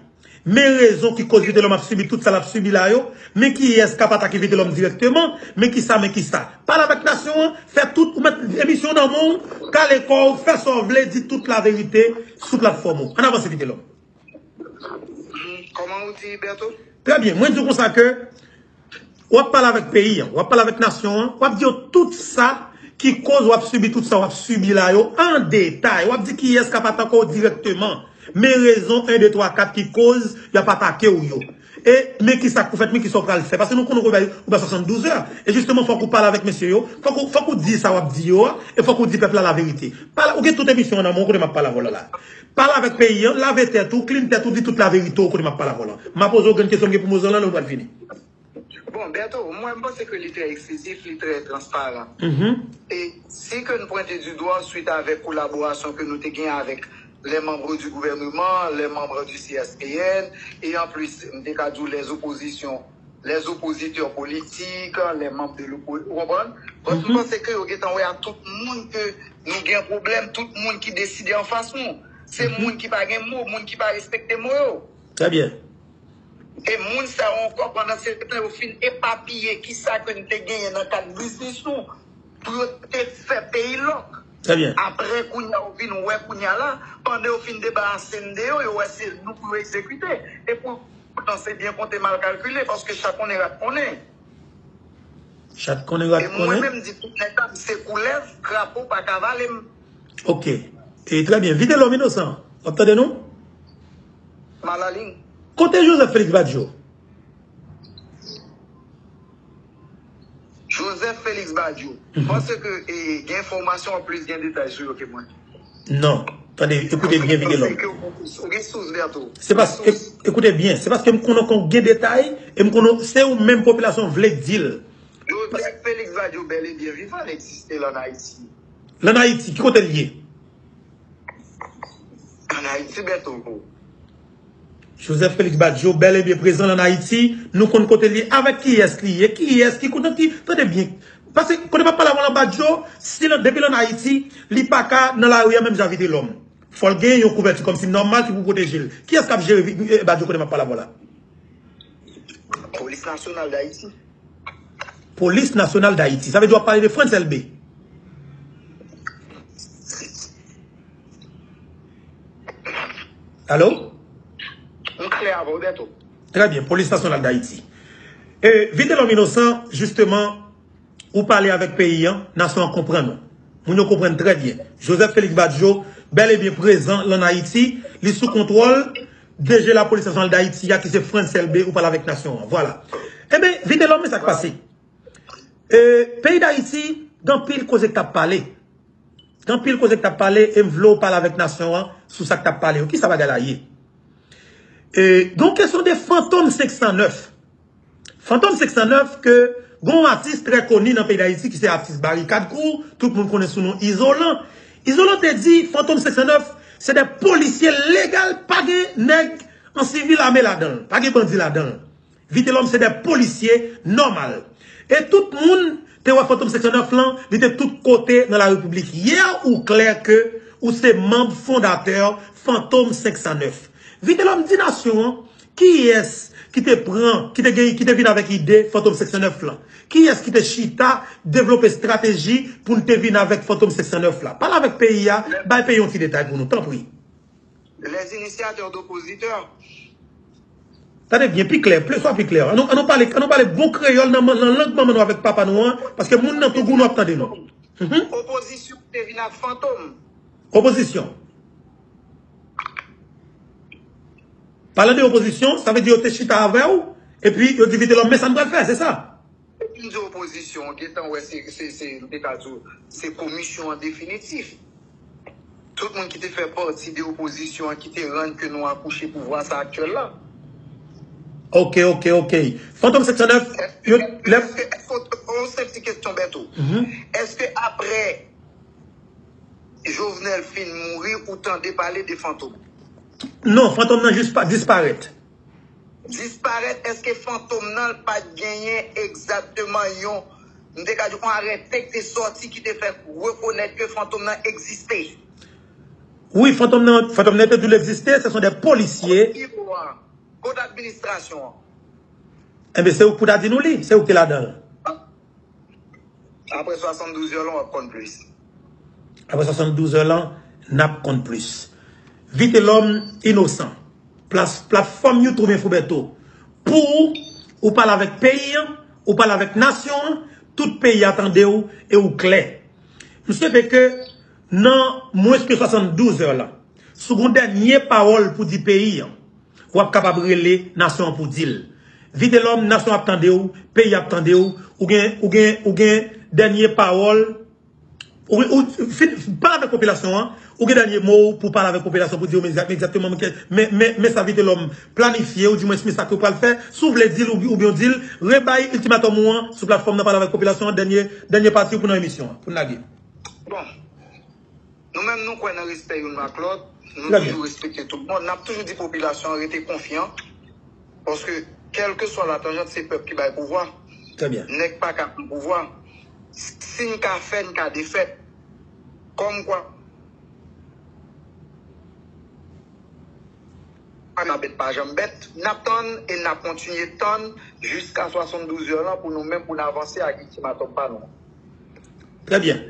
Men rezon ki koz Vitelòm ap sibi tout sa l ap sibi la yo. Men kiyès k ap atake Vitelòm dirèkteman. Men kisa, men kisa. Pale avèk nasyon an, fè tout, ou met emisyon nan men w, kale kò w, fè sa w vle, di tout laverite sou platfòm ou. Ann avanse, Vitelòm. Kòman ou di, Bertho? Trè byen. Mwen di w konsa ke w ap pale avèk peyi an, w ap pale avèk nasyon an, w ap di yo tout sa ki koz w ap sibi tout sa w ap sibi la yo an detay. W ap di kiyès k ap atake w dirèkteman. Men rezon en, de, twa, kat ki koz y ap atake w yo. E men kisa k pou fèt, men kisa w pral fè. Paske nou konnen w bay, ou bay swasanndouz è. E jisteman, fòk ou pale avèk mesye yo. Fòk ou, fòk ou di sa w ap di yo a. E fòk ou di pèp la laverite. Pale, ou gen tout emisyon an nan men w kote m ap pale avè w la la. Pale avèk peyi an, lave tèt ou, clean tèt ou, di tout laverite w kote m ap pale avè w lan. M a poze w grenn kesyon m gen pou m poze w lan, lè w pral fini. Bon, Bertho, mwen, m panse ke li trè eksplizif, li trè transparan. Mhm. E si ke n pwente di dwa swit avèk kolaborasyon ke nou te gen avèk les membres du gouvernement, les membres du C S P N, et en plus, m te ka di w les oppositions, les oppositeurs politiques, les membres de l'opposition, ou konprann? But m panse ke yo gentan wè a tout moun ke nou gen pwoblèm, tout moun ki deside anfas nou. Se moun ki pa gen mo, moun ki pa respekte mo yo. Très bien. E moun sa yo ankò, pandan se tan yo fin epapiye kisa ke n te genyen nan kad biznis nou, pou yo te fè peyi lòk. Très bien. Apre kounye a, ou vin wè kounye a la, pandan yo fin debarase n de yo, yo wè se nou pou yo egzekite. E poutan se byen konte mal kalkile, paske chat konnen rat konnen. Chat konnen rat E mwen konnen. Menm di tout nèg la, m se koulèv, krapo pa ka vale m. Ok. E trè byen. Vitelòm Inosan, w ap tande nou? Malalin. Kote Joseph Félix Badio? Joseph Félix Badio. M panse ke e, gen enfòmasyon an plis, gen detay sou yo ke mwen. Non. Tande, ekoute byen, Vitelòm. Ou gen sous, Berto. Se pas, ek- ekoute byen, se paske m konnen kon gen detay, e m konnen se ou menm popilasyon vle di l. Joseph Félix Badio bèl e byen vivan, l egziste la an Ayiti. L an Ayiti, ki kote l ye? An Ayiti, Berto. Joseph Félix Badio bèl e byen prezan l an Ayiti. Nou konn kote l ye, avèk kiyès li ye, kiyès ki kontan ki. Tande byen. Paske kote m ap pale avè w la, Badio, si l, depi l an Ayiti, li pa ka nan lari a menm jan Vitelòm. Fò l gen yon kouvèti kòmsi nòmal ki pou pwoteje l. Kiyès k ap jere Vi- eh, Badio kote m ap pale avè w la? Polis Nasyonal Dayiti. Polis Nasyonal Dayiti. Sa vle di w ap pale de Frantz Elbé. Alo? M klè avè w, Berto. Trè byen, Polis Nasyonal Dayiti. E, Vitelòm Inosan, jisteman, ou pale avèk peyi an, nasyon an konprann ou. Moun yo konprann trè byen. Joseph Félix Badio, bèl e byen prezan l an Ayiti, li sou kontwòl D G Lapolis Nasyonal Dayiti a, ki se Frantz Elbé, ou pale avèk nasyon an. Vwala. Ebyen, Vitelòm, men sa k pase. E, peyi Dayiti, gen anpil koze k t ap pale. Gen anpil koze k t ap pale, e m vle w pale avèk nasyon an sou sa k t ap pale yo. Kisa bagay la ye? E, gen yon kesyon de Fantom senk san nèf. Fantom senk san nèf ke gen yon atis trè koni nan peyi Dayiti ki se atis Barikad Crew, tout moun konnen sou non Izolan. Izolan te di Fantom senk san nèf se de polisye legal, pa gen nèg an sivil ame ladan l, pa gen bandi ladan l. Vitelòm se de polisye nòmal. E tout moun te wè Fantom senk san nèf lan, li te tout kote nan la repiblik. Yè ou klè ke ou se manm fondatè Fantom senk san nèf. Vitelòm, di nasyon an, kiyès ki te pran, ki te gen, ki te vin avèk ide Fantom senk san nèf lan? Kiyès ki te chita, devlope estrateji pou n te vin avèk Fantom senk san nèf la? Pale avèk peyi a, bay peyi yon ti detay pou nou, tanpri. Les initiateurs d'oppositeurs. Tande byen, pi klè, ple swa pi klè. An nou, an nou pale, an nou pale bon kreyòl nan, nan lang manman nou avèk papa nou an, paske moun nan Tougou nou ap tande nou. Mhm. Opozisyon te vin ak Fantom. Opozisyon. Palan de opozisyon, sa vle di yo te chita avè w, epi yo di Vitelòm, men sa n pral fè, se sa. M di opozisyon, gentan wè se, se, se, m te ka di w, se komisyon an definitif. Tout moun ki te fè pati de opozisyon an ki te rann ke nou akouche pouvwa sa aktyèl la. Ok, ok, ok. Fantom senk san nèf, yo, lè Èske, èske, yon senp ti kesyon, Berto. Mhm. Èske apre Jovenel fin mouri, ou tande pale de Fantom? Non, Fantom nan jis pa, disparèt. Disparèt, èske Fantom nan pa t genyen egzakteman yon, m te ka di, yon arete ki te sòti ki te fè rekonèt ke Fantom nan egziste? Wi, Fantom nan, Fantom nan te toujou egziste, se son de polisye. Kot administrasyon an? Enben, se ou k pou ta di nou li, se ou k te ladan l. Apre swasanndouz è lan, w ap konn plis. Apre swasanndouz è lan, n ap konn plis. Vitelòm Inosan. Plas, platfòm YouTube Info Bertho. Pou ou, ou pale avèk peyi an, ou pale avèk nasyon an, tout peyi a tande w e ou klè. M swete ke nan mwens ke swasanndouz è lan, si w gen yon dènye pawòl pou di peyi an, w ap kapab rele nasyon an pou di l. Vitelòm, nasyon ap tande w, peyi ap tande w, ou gen, ou gen, ou gen dènye pawòl, ou, ou fin pale avèk popilasyon an, ou gen dènye mo w pou pale avèk popilasyon pou di yo men egzakteman men, men, men sa Vitelòm planifye, ou di mwen men sa ke w pral fè. Si w vle di l ou, oubyen w di l, rebay iltimatòm ou an sou platfòm nan, pale avèk popilasyon an, dènye, dènye pati pou nan emisyon an, pou n lage. Bon. Nou menm nou kwè nan respè youn ak lòt, Nou toujou respekte tout moun. N ap toujou di popilasyon an rete konfyan. Paske, kèlkeswa latanjant, se pèp ki bay pouvwa. Nèg pa ka pran pouvwa. Si n ka fè, n ka defèt. Kòmkwa, pa ka bèt, pa janm bèt. N ap tann e n ap kontinye tann jiska swasanndouz è lan pou nou menm, pou n avanse ak iltimatòm pa nou. Trè byen.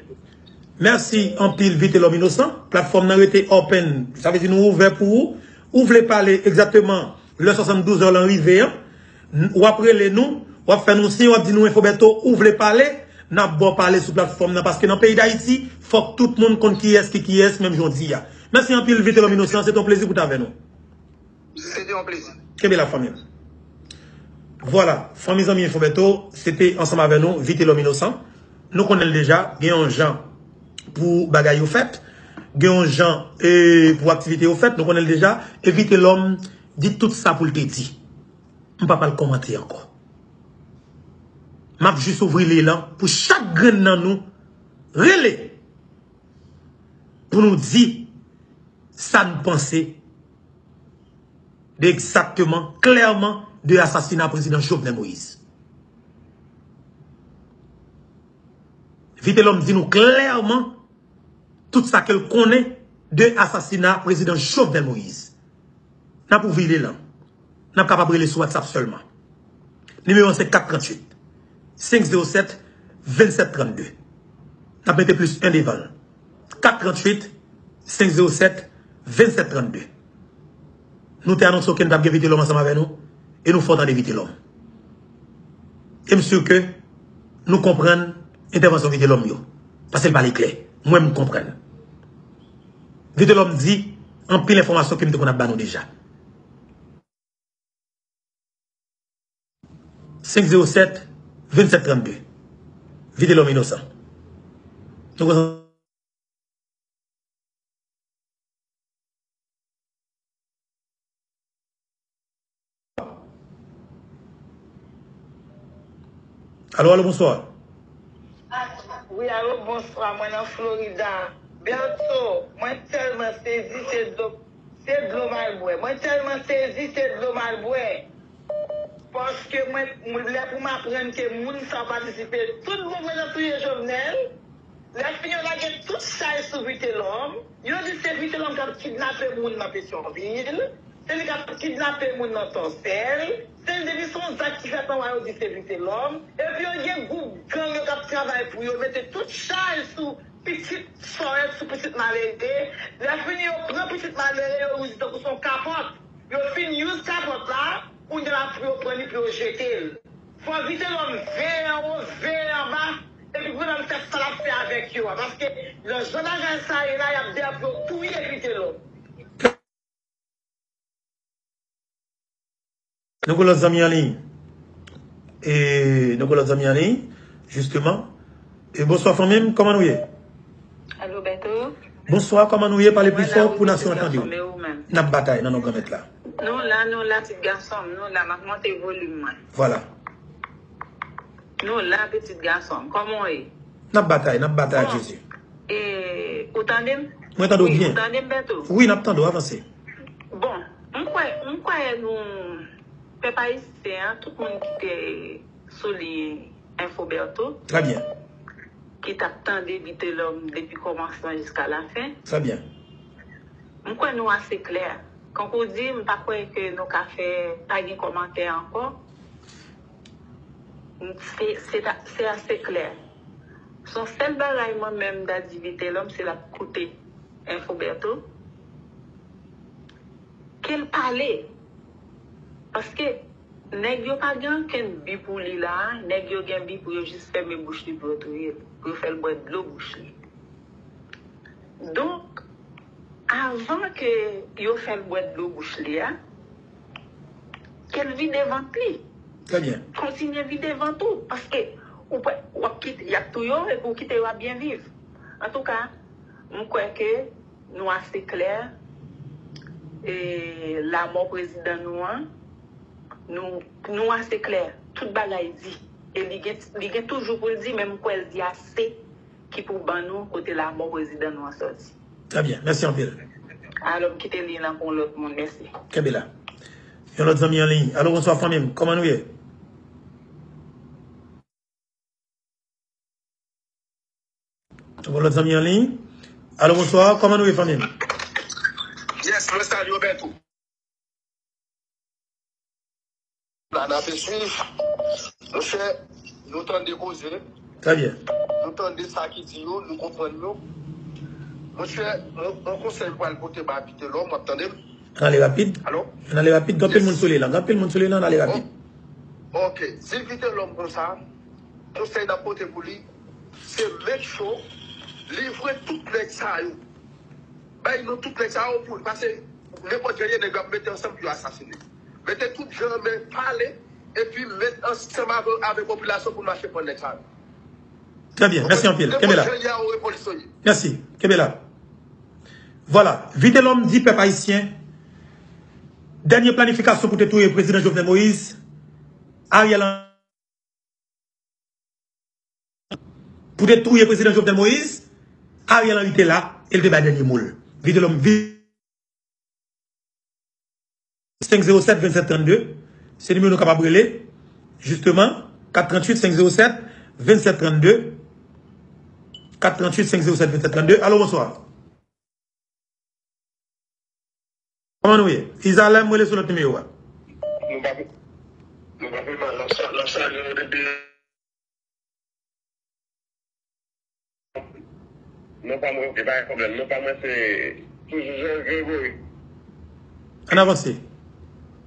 Mèsi anpil, Vitelòm Inosan. Platfòm nan rete open. Sa vle di nou ouvè pou ou. Ou vle pale egzakteman lè swasanndouz è lan rive an, w ap rele nou, w ap fè nou siy, w ap di nou, Enfo Bèto, ou vle pale, n ap ba w pale sou platfòm nan, paske nan peyi Dayiti, fòk tout moun konn kiyès ki kiyès, menm jan w di a. Mèsi anpil, Vitelòm Inosan, se te yon plezi pou w t avè nou. Se te yon plezi. Kenbe la, fanmi m. Vwala, fanmi, zanmi Enfo Bèto, se te ansanm avè nou, Vitelòm Inosan. Nou konnen l deja, gen yon jan pou bagay yo fèt, gen yon jan, e, pou aktivite yo fèt, nou konnen l deja, e Vitelòm di tout sa pou l te di. M pa pral kòmante ankò. M ap jis ouvri li lan pou chak grenn nan nou rele pou nou di sa n panse de egzakteman, klèman, de asasina prezidan Jovenel Moïse. Vitelòm di nou klèman tout sa ke l konnen de asasina prezidan Jovenel Moïse. N ap ouvri li lan. N ap kapab rele sou WhatsApp sèlman. Nimewo an se kat tranntuit, senk zewo sèt, vennsèt trannde. N ap mete plis en devan l. Kat tranntuit, senk zewo sèt, vennsèt trannde. Nou te anonse w ke n t ap gen Vitelòm ansanm avè nou, e nou fè w tande Vitelòm. E m si ke nou konprann entèvansyon Vitelòm yo, paske l pale klè. Mwen, m konprann. Vitelòm di anpil enfòmasyon ke m te konn ap ba nou deja. Senk zewo sèt, vennsèt trannde. Vitelòm Inosan. Nou konn Alo, alo, bonswa. Wi, alo, bonswa. Mwen nan Florida. Bertho, mwen tèlman sezi, se dlo, se dlo m al bwè. Mwen tèlman sezi, se dlo m al bwè. Paske mwen, mwen, lè pou m aprann ke moun sa patisipe, tout bon mwen nan touye Jovenel. Lè fini, yo lage tout chay sou Vitelòm. Yo di se Vitelòm k ap kidnape moun nan Petyonvil. Se li k ap kidnape moun nan Tòsèl. Se li depi se yon zak ki fèt anwa, yo di se Vitelòm. Epi yo gen gwoup gang yo k ap travay pou yo, mete tout chay sou pitit sòrèt, sou pitit malere. Lè fini, yo pran pitit malere, yo use tankou se yon kapòt. Yo fin use kapòt la, kounye a la pou yo pran li, pou yo jete l. Fò Vitelòm veye anwo, veye anba, epi Vitelòm fè sa l ap fè avèk yo a. Paske nan jan bagay sa ye la, y ap dèyè pou yo touye Vitelòm. Nou gen lòt zanmi an liy. E, nou gen lòt zanmi an liy, jisteman. E, bonswa, fanmi m, kòman nou ye? Alo, Bèto. Bonswa, kòman nou ye? Pale pli fò pou nasyon an tande w. N ap batay nan non Granmèt la. Nou la, nou la, pitit gason m, nou la, m ap monte volim mwen. Vwala. Nou la, pitit gason m, kòman w ye? N ap batay, n ap batay ak Jezi. E, ou tande m? Mwen tande w byen. Wi, ou tande m, Bèto? Wi, n ap tande w, avanse. Bon, m kwè, m kwè nou, pèp ayisyen an, tout moun ki te sou liy Enfo Bèto, trè byen, ki t ap tande Vitelòm depi kòmansman jiska lafen. Trè byen. M kwè nou ase klè. Kankou di, m pa kwè ke nou ka fè, pa gen kòmantè ankò. Se, se ta, se ase klè. Se yon sèl bagay mwen menm m ta di Vitelòm, se l ap koute Enfo Bèto. Ke l pale. Paske nèg yo pa gen okenn bi pou li la a. Nèg yo gen bi pou yo jis fèmen bouch li, pou yo touye l, pou yo fè l bwè dlo bouch li. Donk, avan ke yo fè l bwè dlo bouch li a, ke l vide vant li. Trè byen. Kontinye vide vant ou, paske ou pa, w ap kite, y ap touye w, epi w kite yo ap byen viv. Antouka, m kwè ke nou ase klè, e, lamò prezidan nou an, nou, nou ase klè, tout bagay di. E li gen, li gen toujou pou l di, men m kwè l di ase ki pou ban nou kote lamò prezidan nou an sòti. Trè byen, mèsi anpil. Alò, m kite liy lan pou yon lòt moun. Mèsi. Kenbe la. Yon lòt zanmi an liy. Alo, bonswa, fanmi m. Kòman nou ye? Nou gen lòt zanmi an liy. Alo, bonswa, kòman nou ye, fanmi m? Yes, mwen salye w, Bèto. La, n ap swiv. Monchè, nou tande koze. Trè byen. Nou tande sa ki di yo, nou konprann yo. Monchè, yon konsèy m pral pote ba Vitelòm, w ap tande m? Ann ale rapid. Alo? Ann ale rapid. Gen anpil moun sou liy lan. Gen anpil moun sou liy lan, ann ale rapid. Ok. Di Vitelòm konsa, konsèy n ap pote pou li, se make sure livre tout nèg sa yo. Bay nou tout nèg sa yo pou li. Paske nenpòt jan ye, nèg yo ap mete ansanm pou yo asasine. Mete tout jan men pale, epi met ansanm avè, avè popilasyon pou n mache pran nèg sa yo. Trè byen. Mèsi anpil. Kenbe la. Nenpòt jan ye a, ou repolisyon ye. Mèsi. Kenbe la. Vwala. Vitelòm di pèp ayisyen, dènye planifikasyon pou te touye prezidan Jovenel Moïse, Ariel Henry pou te touye prezidan Jovenel Moïse, Ariel Henry te la, e l te bay dènye mo l. Vitelòm, vi- senk zewo sèt vennsèt trannde, se nimewo nou kapab rele, jisteman, kat tranntuit senk zewo sèt vennsèt trannde, kat tranntuit senk zewo sèt vennsèt trannde. Alo, bonswa. Kòman nou ye? Izalè, m rele sou lòt nimewo a. Nou pa nou pa fè mal, n ap sa- n ap salye nou depi. Non pa mwen, ok, pa gen pwoblèm. Non pa mwen se toujou Jean Gregory. Ann avanse.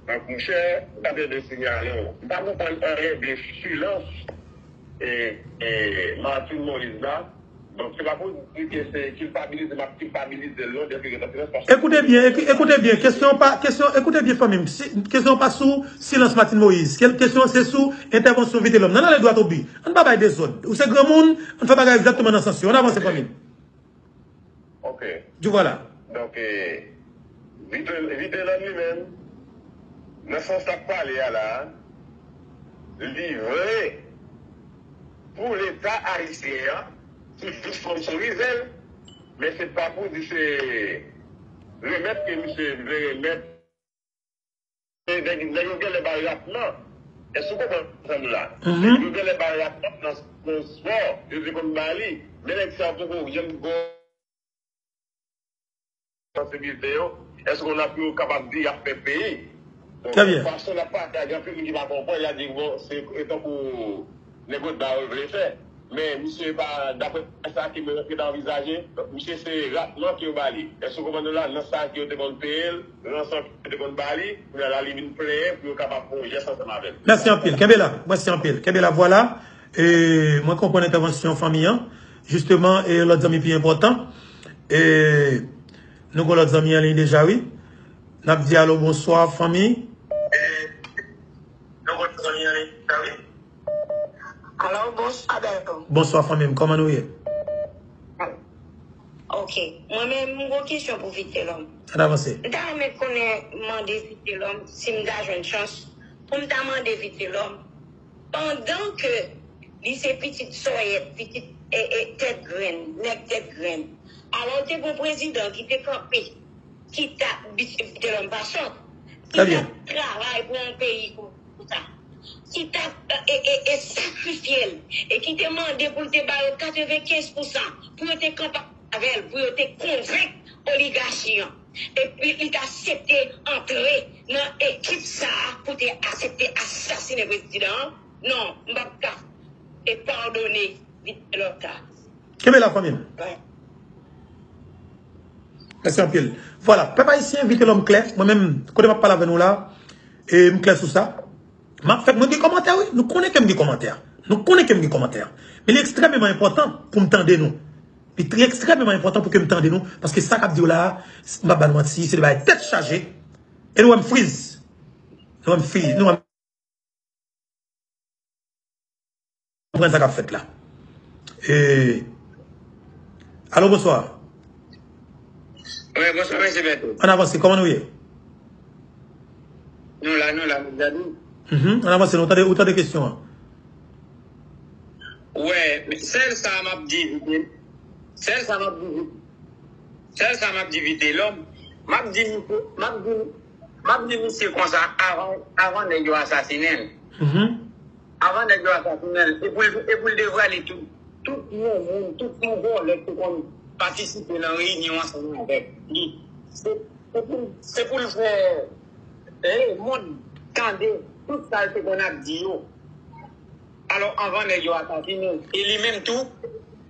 Donk, monchè, gade de sinyale w. M pa konprann anyen de silans e, e Martine Moïse la. Donk, se pa pou di ke se kilpabilize, m ap kilpabilize l non, depi gentan silans, paske. Ekoute byen, ekou- ekoute byen. Kesyon pa, kesyon, ekoute byen, fanmi m. Si- Kesyon pa sou silans Martine Moïse. Ke- Kesyon se sou entèvansyon Vitelòm. Ann ale dwat o bi. Ann pa bay dezòd. Ou se granmoun, ann fè bagay egzakteman nan sans yo. Ann avanse, fanmi m. Ok. Di vwala. Donk, eh, Vitelòm li menm, nan sans l ap pale a la, li vle pou Leta ayisyen an, toujou sponsorize l, men se pa pou di se remèt ke misye vle remèt. Nèg nèg yo genlè ba l rapman. Èske w konprann sa m la? Nèg yo genlè ba l rapman nan nan spò, yo te konn ba li. Men nèg sa yo poko janm gon sansibilite yo. Èske w la pou yo kapab di y ap fè peyi? Donk, fason l ap pale a, gen anpil moun ki pa konprann, y a di bon, se e tankou nèg Wodla yo vle fè. Men misye pa, daprè sa ke mwen te anvizaje, misye se rapman ke yo ba li. Èske w konprann la? Nan sa ke yo te konn peye l, ranson ke yo te konn ba li, kounye a la li vin plenyen pou yo kapab fè yon jès ansanm avè l. Mèsi anpil. Kenbe la. Mèsi anpil. Kenbe la. Vwala. E, mwen konprann entèvansyon fanmi an. Jisteman, e, lòt zanmi pi enpòtan. E, nou gen lòt zanmi an liy deja, wi. N ap di alo, bonswa, fanmi. Alo, bonswa, Bèto. Bonswa, fanmi m. Kòman nou ye? Ok. Mwen menm, m gon kesyon pou Vitelòm. Ann avanse. M ta renmen konnen, mande Vitelòm, si m ta jwenn chans, pou m ta mande Vitelòm, pandan ke li se pitit Sòyèt, pitit e, e, Tèt Grenn, nèg Tèt Grenn, alò te gon prezidan ki te kanpe, ki t ap, Vitelòm pa sòt, ki t ap travay pou yon peyi konsa, ki t ap e, e, e sakrifye l, e ki te mande pou l te ba yo katrevenkenz pousan, pou yo te kanpe avè l, pou yo te konvenk oligachi an. Epi li t aksepte antre nan ekip sa a pou te aksepte asasinen prezidan an? Non, m p ap ka e padone Vitelòm sa. Kenbe la, fanmi m. Mèsi anpil. Vwala, pèp ayisyen, Vitelòm klè. Mwen menm, kote m ap pale avè nou la, e m klè sou sa. M ap fè, mwen gen kòmantè, wi. Nou konnen ke m gen kòmantè. Nou konnen ke m gen kòmantè. Men li ekstrèmeman enpòtan pou m tande nou. Li trè ekstrèmeman enpòtan pou ke m tande nou. Paske sa k ap di yo la a, m p ap ba nou manti, se de bagay tèt chaje. E nou wè m friz. Nou wè m friz. Nou wè m konprann sa k ap fèt la. E, alo, bonswa. Wi, bonswa, mesye Bèto. Ann avanse, kòman nou ye? Nou la, nou la, nou gade. Mhm, ann avanse, nou tande, ou tande kesyon an. Wè, men sèl sa m ap di, sèl sa m ap di, sèl sa m ap di Vitelòm, M ap di misye, m ap di, m ap di misye konsa, avan, avan nèg yo asasinen l. Avan nèg yo asasinen l, e pou l, e pou l devwale tout, tout non moun, tout non vòlè ki te konn patisipe nan reyinyon ansanm avèk li. Se, se pou, se pou l fè, eh, mond tande tout sa l te konn ap di yo. Alò, avan nèg yo asasinen l, e li menm tou,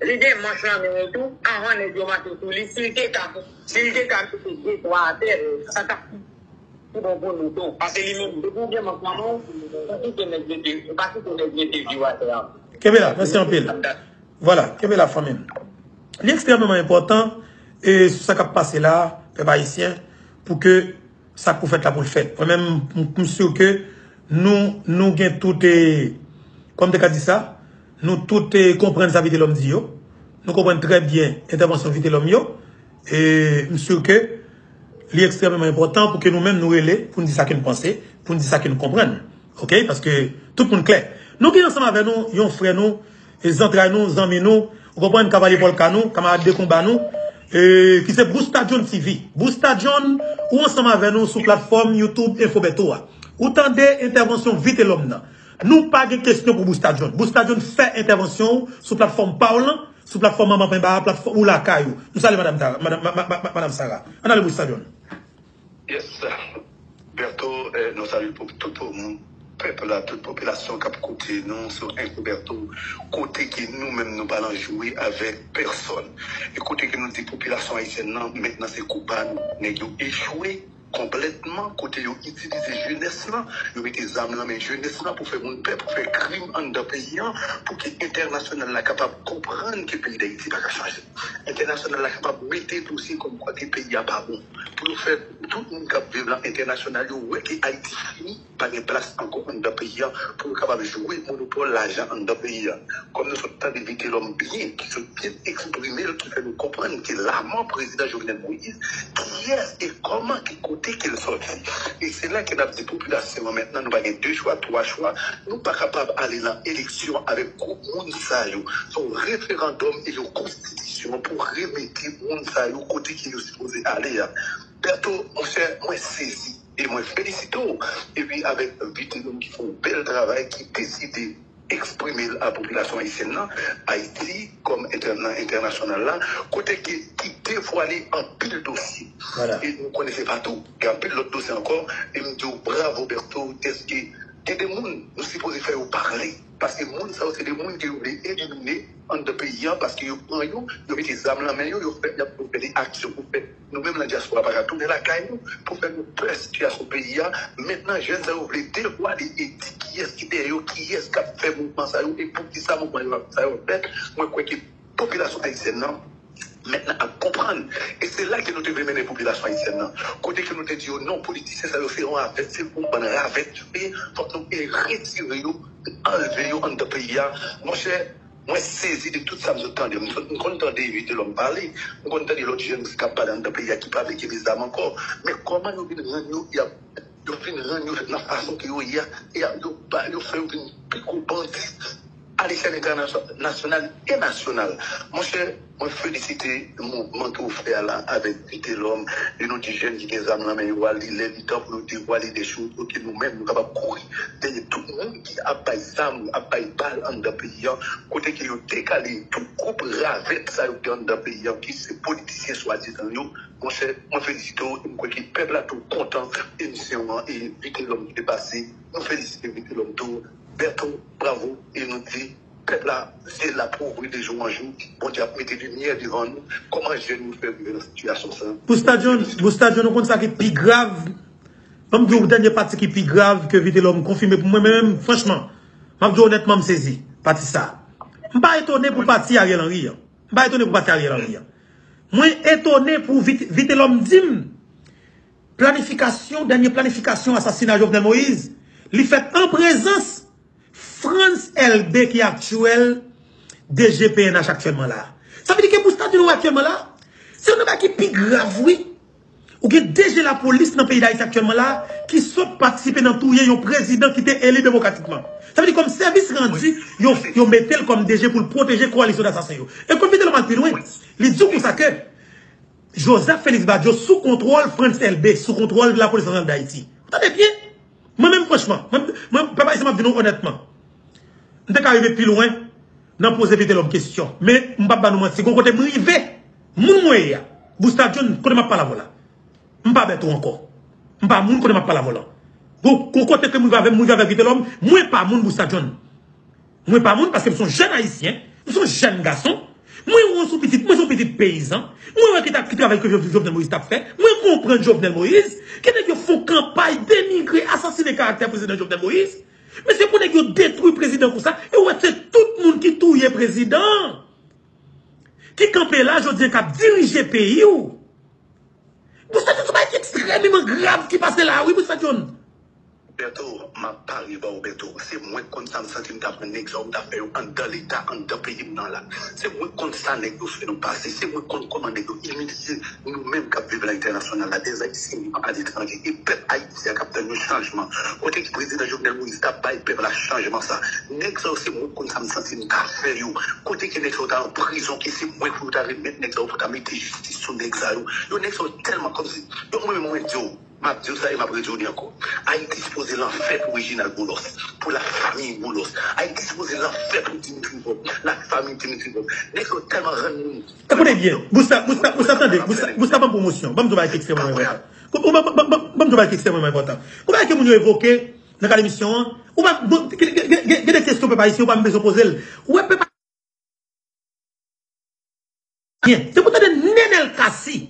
li gen manch nan men l tou, avan nèg yo mache sou li, si l te ka, si l te ka mete de twa atè, sa t ap pi bon pou nou tou. Paske li menm, depi w gen manch nan men w, pa kite nèg mete, pa kite nèg mete vi w atè a. Kenbe la, mèsi anpil. Vwala, kenbe la, fanmi m. Li ekstrèmeman enpòtan, e sou sa k ap pase la, pèp ayisyen, pou ke sa k pou fèt la pou l fèt. Mwen menm, m, m si ke nou, nou gen tout, e, kòman m te ka di sa, nou tout, e, konprann sa Vitelhomme di yo. Nou konprann trè byen entèvansyon Vitelhomme yo. E m si ke li ekstrèmeman enpòtan pou ke nou menm nou rele, pou n di sa ke n panse, pou n di sa ke n konprann. Oke? Paske tout moun klè. Nou gen ansanm avè nou yon frè nou, e zantray nou, zanmi nou, ou konprann, kavalye pòlka nou, kamarad de konba nou, e, ki se Busta John T V. Busta John, ou ansanm avè nou sou platfòm YouTube Info Bertho a. Ou tande entèvansyon Vitelhomme nan. Nou pa gen kesyon pou Busta John. Busta John, fè entèvansyon ou sou platfòm pa w lan, sou platfòm Manman Penba a, platfòm ou lakay ou. Nou salye madanm Tara, madanm, ma, ma, ma, ma, madanm Sara. Ann ale Busta John. Yes. Bertho, eh, nou salye pou tout moun, pèp la, tout popilasyon k ap koute nou sou Info Bertho, kote ke nou menm nou pa nan jwe avèk pèsòn. E kote ke nou di popilasyon ayisyèn nan, mentnan se kou pa nou. Nèg yo echwe konplètman, kote yo itilize jenès lan, yo mete zam nan men jenès lan pou fè moun pè, pou fè krim anndan peyi an, pou ke entènasyonal la kapab konprann ke peyi Dayiti pa ka chanje. Entènasyonal la kapab mete dosye kòmkwa ke peyi a pa bon. Pou yo fè tout moun k ap viv nan entènasyonal yo wè ke Ayiti fini, pa gen plas ankò anndan peyi a, pou yo kapab jwe monopòl lajan anndan peyi a. Kòm nou sot tande Vitelhomme byen, ki sot byen eksprime l, ki fè nou konprann ke lanmò prezidan Jovenel Moïse, kiyès e kòman, ki kote ke l sòti. E se la ke n ap di popilasyon an mentnan, nou pa gen de chwa, twa chwa, nou pa kapab ale nan eleksyon avèk gwoup moun sa yo. Se yon referandòm e yon konstitisyon pou remete moun sa yo kote ke yo sipoze ale a. Bertho, monchè, mwen sezi e mwen felisite w. Epi avèk Vitelhomme ki fè yon bèl travay, ki deside eksprime l a popilasyon ayisyèn nan, Ayiti kòm entè-, nan entènasyonal la, kote ke, ki devwale anpil dosye. Vwala. E nou konnen se pa tou, gen anpil lòt dosye ankò, e m di w bravo Bertho, dèske gen de moun, nou sipoze fè yo pale. Paske moun sa yo, se de moun ke yo vle elimine anndan peyi an, paske yo pran yo, yo mete zam nan men yo, yo fè, y ap fè de aksyon pou fè. Nou menm nan dyaspora pa ka tounen lakay nou pou fè nou pè sitiyasyon peyi a. Mentnan, jèn sa yo vle devwale e di kiyès ki dèyè yo, kiyès k ap fè mouvman sa yo, e poukisa mouvman yo ap, sa yo ap fèt. Mwen kwè ke popilasyon ayisyèn nan, mentnan ap konprann. E se la ke nou te vle mennen popilasyon ayisyèn nan. Kote ke nou te di yo, non, politisyen sa yo se yon ravèt, se yon bann ravèt yo ye, fòk nou e retire yo, anlve yo anndan peyi a. Monchè, mwen sezi de tout sa m sot tande. M, m konn tande Vitelhomme pale, m konn tande lòt jèn ki ap pale anndan peyi a ki pa vle kenbe zam ankò. Men kòman yo vin rann yo, y ap, yo vin rann yo nan fason ke yo ye a, e a, yo ba, yo fè yo vin pi gwo bandi alechèl entènasyonal e nasyonal. Monchè, mwen felisite mouvman ke w fè a la avèk Vitelhomme, e nou di jèn ki gen zam nan men yo a, li lè, li tan pou yo devwale de choz, pou ke nou menm, nou kapab kouri dèyè tout moun ki ap bay zam, ap bay bal anndan peyi an, kote ke yo dekale tout gwoup ravèt sa yo ki anndan peyi an, ki se politisyen swadizan yo. Monchè, mwen felisite w, e m kwè ke pèp la tou kontan emisyon an, e Vitelhomme ki te pase, nou felisite Vitelhomme tou, Bertho, bravo, e nou di, pèp la, syèl la pou ouvri de jou an jou, Bondye ap mete limyè devan nou, kòman jèn yo fè rive nan sitiyasyon sa. Busta John, Busta John, ou konn sa ki pi grav? Ban m di w dènye pati ki pi grav ke Vitelhomme konfime pou mwen, men menm, franchman, m ap di w onètman, m sezi, pati sa. M pa etone pou pati Ariel Henry an. M pa etone pou pati Ariel Henry an. Mwen etone pou Vit-, Vitelhomme di m, planifikasyon, dènye planifikasyon asasina Jovenel Moïse, li fèt an prezans Frantz Elbé ki aktyèl D G P N H aktyèlman la. Sa vle di ke Busta John ou aktyèlman la, se youn nan bagay ki pi grav, wi. Ou gen D G lapolis nan peyi Dayiti aktyèlman la ki sot patisipe nan touye yon prezidan ki te eli demokratikman. Sa vle di kòm sèvis randi, yo, yo mete l kòm D G pou l pwoteje koalisyon dasasen yo. E konn Vitelhomme al pi lwen, li di w konsa ke Joseph Félix Badio sou kontwòl Frantz Elbé, sou kontwòl Lapolis Nasyonal d Ayiti. Tande byen. Mwen menm, franchman, mwen, mwen, pèp ayisyen, m ap di nou onètman. M te ka rive pi lwen nan poze Vitelhomme kesyon. Men, m p ap ba nou manti. Gon kote m rive, moun mwen ye a. Busta John, kote m ap pale avè w la. M pa Bèto ankò. M pa moun kote m ap pale avè w la. Gon, gon kote ke m rive avè m, m rive avè Vitelhomme, mwen pa moun Busta John. Mwen pa moun paske m se yon jèn ayisyen, m se yon jèn gason. Mwen wè yon pitit, mwen se yon pitit peyizan. Mwen wè ki, ta, ki travay ke Jovenel Moïse t ap fè. Mwen konprann Jovenel Moïse, ke nèg yo fè yon kanpay denigre, asasinen karaktè prezidan Jovenel Moïse. Men se pou nèg yo detwi prezidan konsa, e ou wè se tout moun ki touye prezidan, ki kanpe la jodi a k ap dirije peyi w. Busta John, se yon bagay ki ekstrèmeman grav ki pase la, wi, Busta John. Bèto, m ap pare ba w, Bèto. Se mwen k konn sa m santi m ta pran nèg sa yo, m ta fè yo anndan Leta, anndan peyi m nan la. Se mwen k konn sa nèg yo fè nou pase. Se mwen k konn kòman nèg yo imilye nou menm k ap viv lentènasyonal la, dèzayisyen aletranjè, e pèp Ayiti a k ap tann yon chanjman. Kote ki prezidan Jovenel Moïse t ap bay pèp la chanjman sa? Nèg sa yo, se mwen k konn sa m santi m ta fè yo. Kote ke nèg sa yo ta nan prizon, ke se mwen pou yo ta remèt nèg sa yo, pou ta mete jistis sou nèg sa yo. Yo, nèg sa yo tèlman kòmsi, yo, mwen menm, mwen di w, m ap di w sa e m ap redi w li ankò. Ayiti sipoze lanfè pou Reginald Boulos, pou lafanmi Boulos. Ayiti sipoze lanfè pou Dimitri Vorbe, lafanmi Dimitri Vorbe. Nèg sa yo tèlman rann moun. Ekoute byen, Busta, Busta, Busta, tande, Busta, Busta ban m pwomosyon. Ban m di w bagay ki ekstrèmeman enpòtan. Ban m di w bagay ki ekstrèmeman enpòtan. Ou bagay ke moun yo evoke nan kad emisyon an, ou pa, bon, gen, gen, gen, gen de kesyon pèp ayisyen, ou pa menm bezwen poze l. Ou wè pèp Byen, se pou tande Nenel Cassy.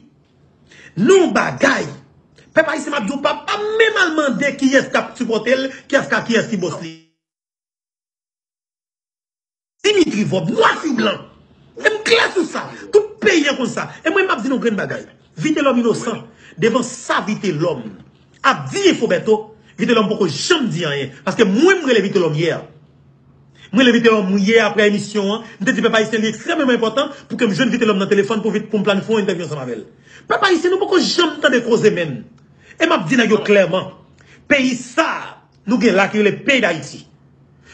Non bagay. Pèp ayisyen, m ap di w, pa, pa menm al mande kiyès k ap sipòte l, kiyès ka, kiyès ki bòs li. Dimitri Vorbe, nwa sou blan. E m klè sou sa. Tout peyi an konn sa. E mwen, m ap di nou grenn bagay. Vitelhomme inosan. Devan sa Vitelhomme ap di Info Bèto, Vitelhomme poko janm di anyen. Paske mwen, m rele Vitelhomme yè. M rele Vitelhomme yè apre emisyon an. M te di pèp ayisyen li ekstrèmeman enpòtan pou ke m jwenn Vitelhomme nan telefòn pou vit, pou m planifye yon entèvyou ansanm avè l. Pèp ayisyen, nou poko janm tande koze menm. E m ap di nèg yo klèman, peyi sa a, nou gen la ki rele peyi Dayiti.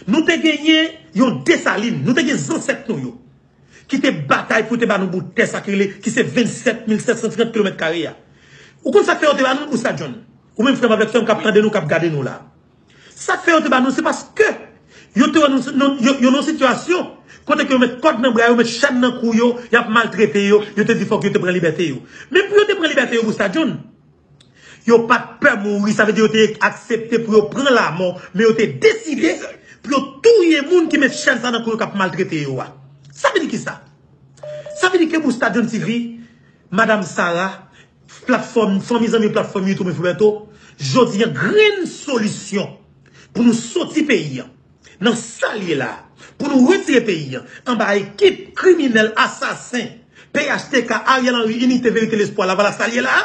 Nou te genyen yon Desalin, nou te gen zansèt nou yo ki te batay pou te ba nou bout tè sa ki rele, ki se vennsèt mil sèt san senkant kilomèt kare a. Ou konn sa k fè yo te ba nou, Busta John? Ou menm frè m avèk sè m k ap tande nou, k ap gade nou la. Sa k fè yo te ba nou, se paske yo te wè nou, nou, yo, yo nan yon sitiyasyon kote ke yo met kòd nan bra yo, met chèn nan kou yo, y ap maltrete yo, yo te di fòk yo te pran libète yo. Men pou yo te pran libète yo, Busta John, yo pa t pè mouri, sa vle di yo te aksepte pou yo pran lamò, men yo te deside pou yo touye moun ki met chèn sa nan kou yo k ap maltrete yo a. Sa vle di kisa? Sa vle di ke Busta John T V, Madam Sarah, platfòm, fanmi zanmi platfòm YouTube Info Bèto, jodi a grenn solisyon pou nou soti peyi an nan sa l ye la, pou nou retire peyi an anba ekip kriminèl, asasen, P H T K, Ariel Henry, Inite, Verite, Lespwa, Lavalas, sa l ye la,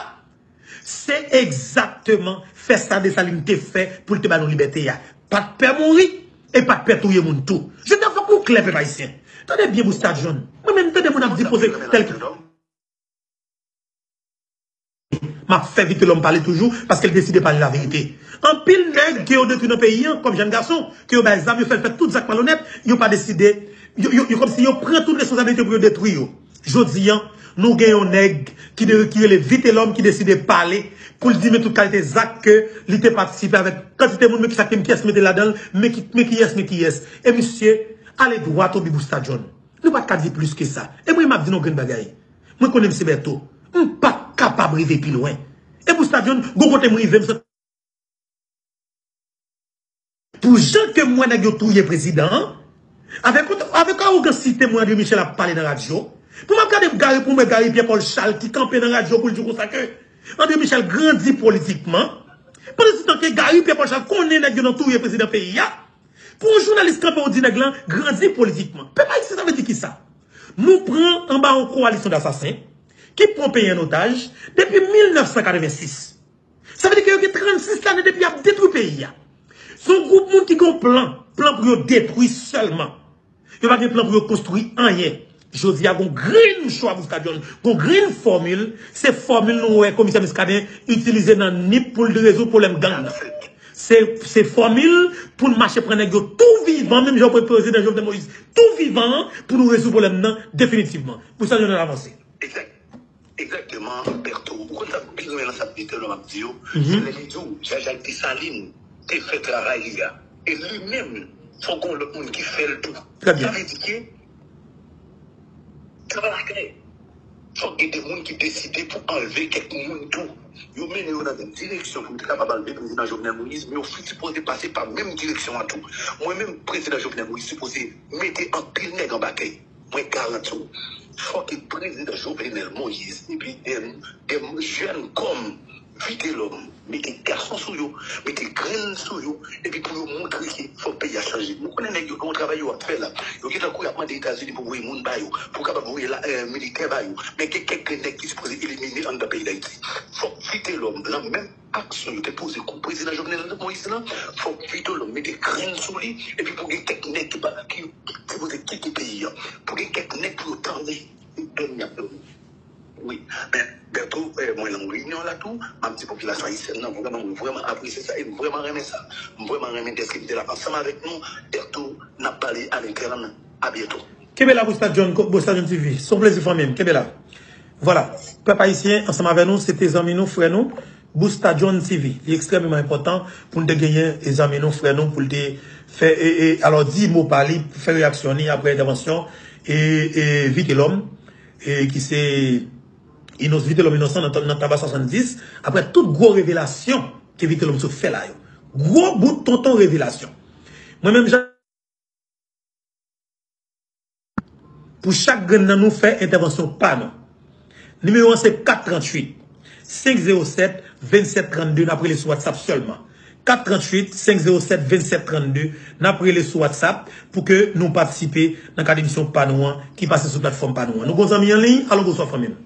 se egzakteman fè sa Desalin te fè pou l te ba nou libète a. Pa t pè mouri e pa t pè touye moun tou. Jodi a fòk nou klè, pèp ayisyen. Tande byen, Busta John. Mwen menm tande moun ap di poze tèl M ap fè Vitelhomme pale toujou, paske l deside pale laverite. Anpil nèg ke yo detwi nan peyi an, kòm jèn gason, ke yo bay zam, yo fè l fè tout zak malonèt, yo pa deside, yo, yo, yo kòmsi yo pran tout responsabilite pou yo detwi yo. Jodi a, nou gen yon nèg ki de, ki rele Vitelhomme, ki deside pale, pou l di men tout kalite zak ke li te patisipe avèk kantite moun, men kisa ke, kiyès mete ladan l, men ki, men kiyès, men kiyès. E misye ale dwat o bi Busta John. Nou pa t ka di plis ke sa. E mwen, m ap di nou grenn bagay. Mwen konnen m se Bèto. M pa t kapab rive pi lwen. E Busta John, gon kote m rive, m santi. Pou jan ke m wè nèg yo touye prezidan an, avèk, avèk awogansite mwen, André Michel ap pale nan radyo, pou m ap gade Gary, pou m wè Gary Pierre Paul Charles ki kanpe nan radyo pou l di w konsa ke André Michel grandi politikman, pandan se tan ke Gary Pierre Paul Charles konnen nèg yo nan touye prezidan peyi a, pou yon jounalis kanpe ou di nèg lan grandi politikman. Pèp ayisyen, sa vle di kisa? Nou pran anba yon kowalisyon dasasen ki pran peyi an otaj depi mil nèf san katrevensis. Sa vle di ke yo gen trannsis lane depi y ap detwi peyi a. Se yon gwoup moun ki gen yon plan, plan pou yo detwi sèlman. Yo pa gen plan pou yo konstwi anyen. Jodi a, gon grenn chwa pou Busta John, gon grenn fòmil, se fòmil nou wè Komisè Muscadin itilize nan Nip pou l rezoud pwoblèm gang nan. Se, se fòmil pou n mache pran nèg yo tou vivan, menm jan yo pran prezidan Jovenel Moïse tou vivan an, pou nou rezoud pwoblèm nan definitivman. Busta John, ann avanse. Egzak. Egzakteman, Berto. Ou konn sa m pi renmen nan sa Vitelhomme ap di yo? Se lè li di w Jajak Desalin te fè travay li a. E li menm, fòk gon lòt moun ki fè l tou. Sa vle di ke travay la klè. Fòk gen de moun ki deside pou anlve kèk moun tou. Yo mennen yo nan yon direksyon pou yo te kapab anlve prezidan Jovenel Moïse, men yo sipoze pase pa menm direksyon an tou. Mwen menm, prezidan Jovenel Moïse sipoze mete anpil nèg anba kè. Mwen garanti w, fòk prezidan Jovenel Moïse epi de, de jèn kòm Vitelhomme mete gason sou yo, mete grenn sou yo, epi pou yo montre ke fòk peyi a chanje. Nou konnen nèg yo gen yon travay yo ap fè la. Yo gentan kouri ap mande Etazini pou voye moun ba yo, pou kapab voye la, eh, militè ba yo. Men gen kèk grenn nèg ki sipoze elimine anndan peyi Dayiti. Fòk Vitelhomme, nan menm aksyon yo te poze kont prezidan Jovenel Moïse lan, fòk Vitelhomme mete grenn sou li, epi pou gen kèk nèg ki pa, ki, ki sipoze kite peyi a. Pou gen kèk nèg pou yo tande, se dòmi y ap dòmi. Wi, men Berto, eh, mwen nan reyinyon la tou, m ap di popilasyon ayisyèn nan, vrèman, mwen vrèman apresye sa, e m vrèman renmen sa. M vrèman renmen dèske m te la ansanm avèk nou, Berto, n ap pale a lentèn, a byento. Kenbe la, Busta John, ko-, Busta John T V. Se yon plezi, fanmi m. Kenbe la. Vwala. Pèp ayisyen, ansanm avè nou, se te zanmi nou, frè nou, Busta John T V. Li ekstrèmeman enpòtan pou n te genyen, e, zanmi nou, frè nou, pou l te fè, e, e, alò, di mo pa li, fè reyaksyon li apre entèvansyon, e, e, Vitelhomme, e, ki se Inos-, Vitelhomme Innocent nan, nan Taba swasanndiz, apre tout gwo revelasyon ke Vitelhomme sot fè la yo. Gwo bout tonton revelasyon. Mwen menm, jan Pou chak grenn nan nou fè entèvansyon pa nou. Nimewo an se kat tranntuit, senk zewo sèt, vennsèt trannde, n ap rele sou WhatsApp sèlman. Kat tranntuit, senk zewo sèt, vennsèt trannde, n ap rele sou WhatsApp pou ke nou patisipe nan kad emisyon pa nou an ki pase sou platfòm pa nou an. Nou gon zanmi an liy, alo, bonswa fanmi m.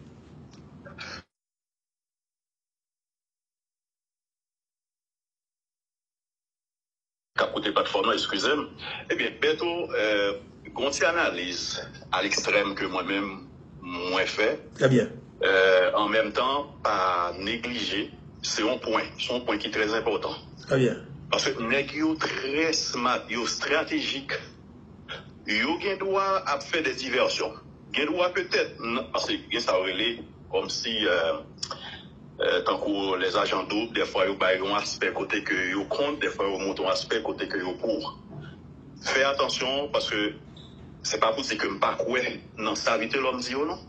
K ap koute platfòm nan, eskize m. Ebyen, Berto, euh, gon ti analiz a lekstrèm ke mwen menm mwen fè. Trè byen. Euh, an menm tan, pa neglije, se yon pwen, se yon pwen ki trè enpòtan. Trè byen. Paske nèg yo trè smart, yo estratejik. Yo gen dwa ap fè de divèsyon. Gen dwa petèt, n-, paske gen sa yo rele kòmsi, euh, euh, tankou les agents doubles, dèfwa yo bay yon aspè kote ke yo kont, dèfwa yo montre yon aspè kote ke yo pou. Fè atansyon, paske se pa pou di ke m pa kwè nan sa Vitelhomme di yo, non.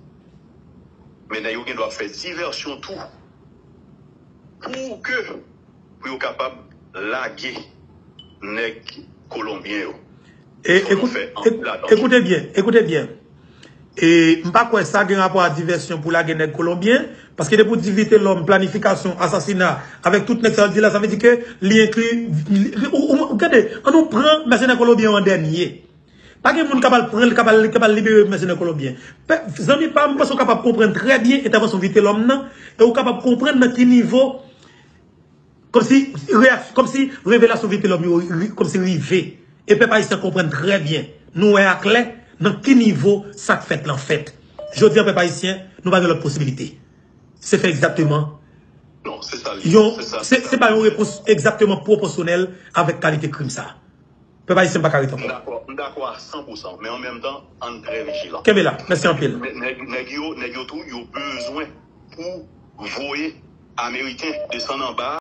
Men nèg yo gen dwa ap fè divèsyon tou. Pou ke, pou yo kapab lage nèg kolonbyen yo. E, pou nou ekout-, fè anpil ek-, atann. Ekoute byen, ekoute byen. E, m pa kwè sa gen rapò a divèsyon pou lage nèg kolonbyen, paske depi w di Vitelhomme, planifikasyon, asasina, avèk tout nèg sa yo di la, sa vle di ke li enkli, li, ou, ou, ou, gade, ann nou pran mèsenè kolonbyen yo an dènye. Pa gen moun k ap al pran l, k ap al, k ap al libere mèsenè kolonbyen. Pè-, zanmi pa m, m panse w kapab konprann trè byen entèvansyon Vitelhomme nan, e w kapab konprann nan ki nivo, kòmsi reyaks-, kòmsi revelasyon Vitelhomme yo ri-, kòmsi rive. E pèp ayisyen konprann trè byen. Nou wè aklè nan ki nivo sa k fèt lan fèt. Jodi a, pèp ayisyen, nou pa gen lòt posibilite. Se fè egzakteman. Non, se sa l ye. Yon, se sa, se, se ba yon repons egzakteman pwopòsyonèl avèk kalite krim sa. Pèp ayisyen pa ka ret ankò. M dakò, m dakò a san pou san, men an menm tan, ann trè vijilan. Kenbe la, mèsi anpil. Nè-, nèg, nèg yo, nèg yo tou, yo bezwen pou voye Ameriken desann anba a.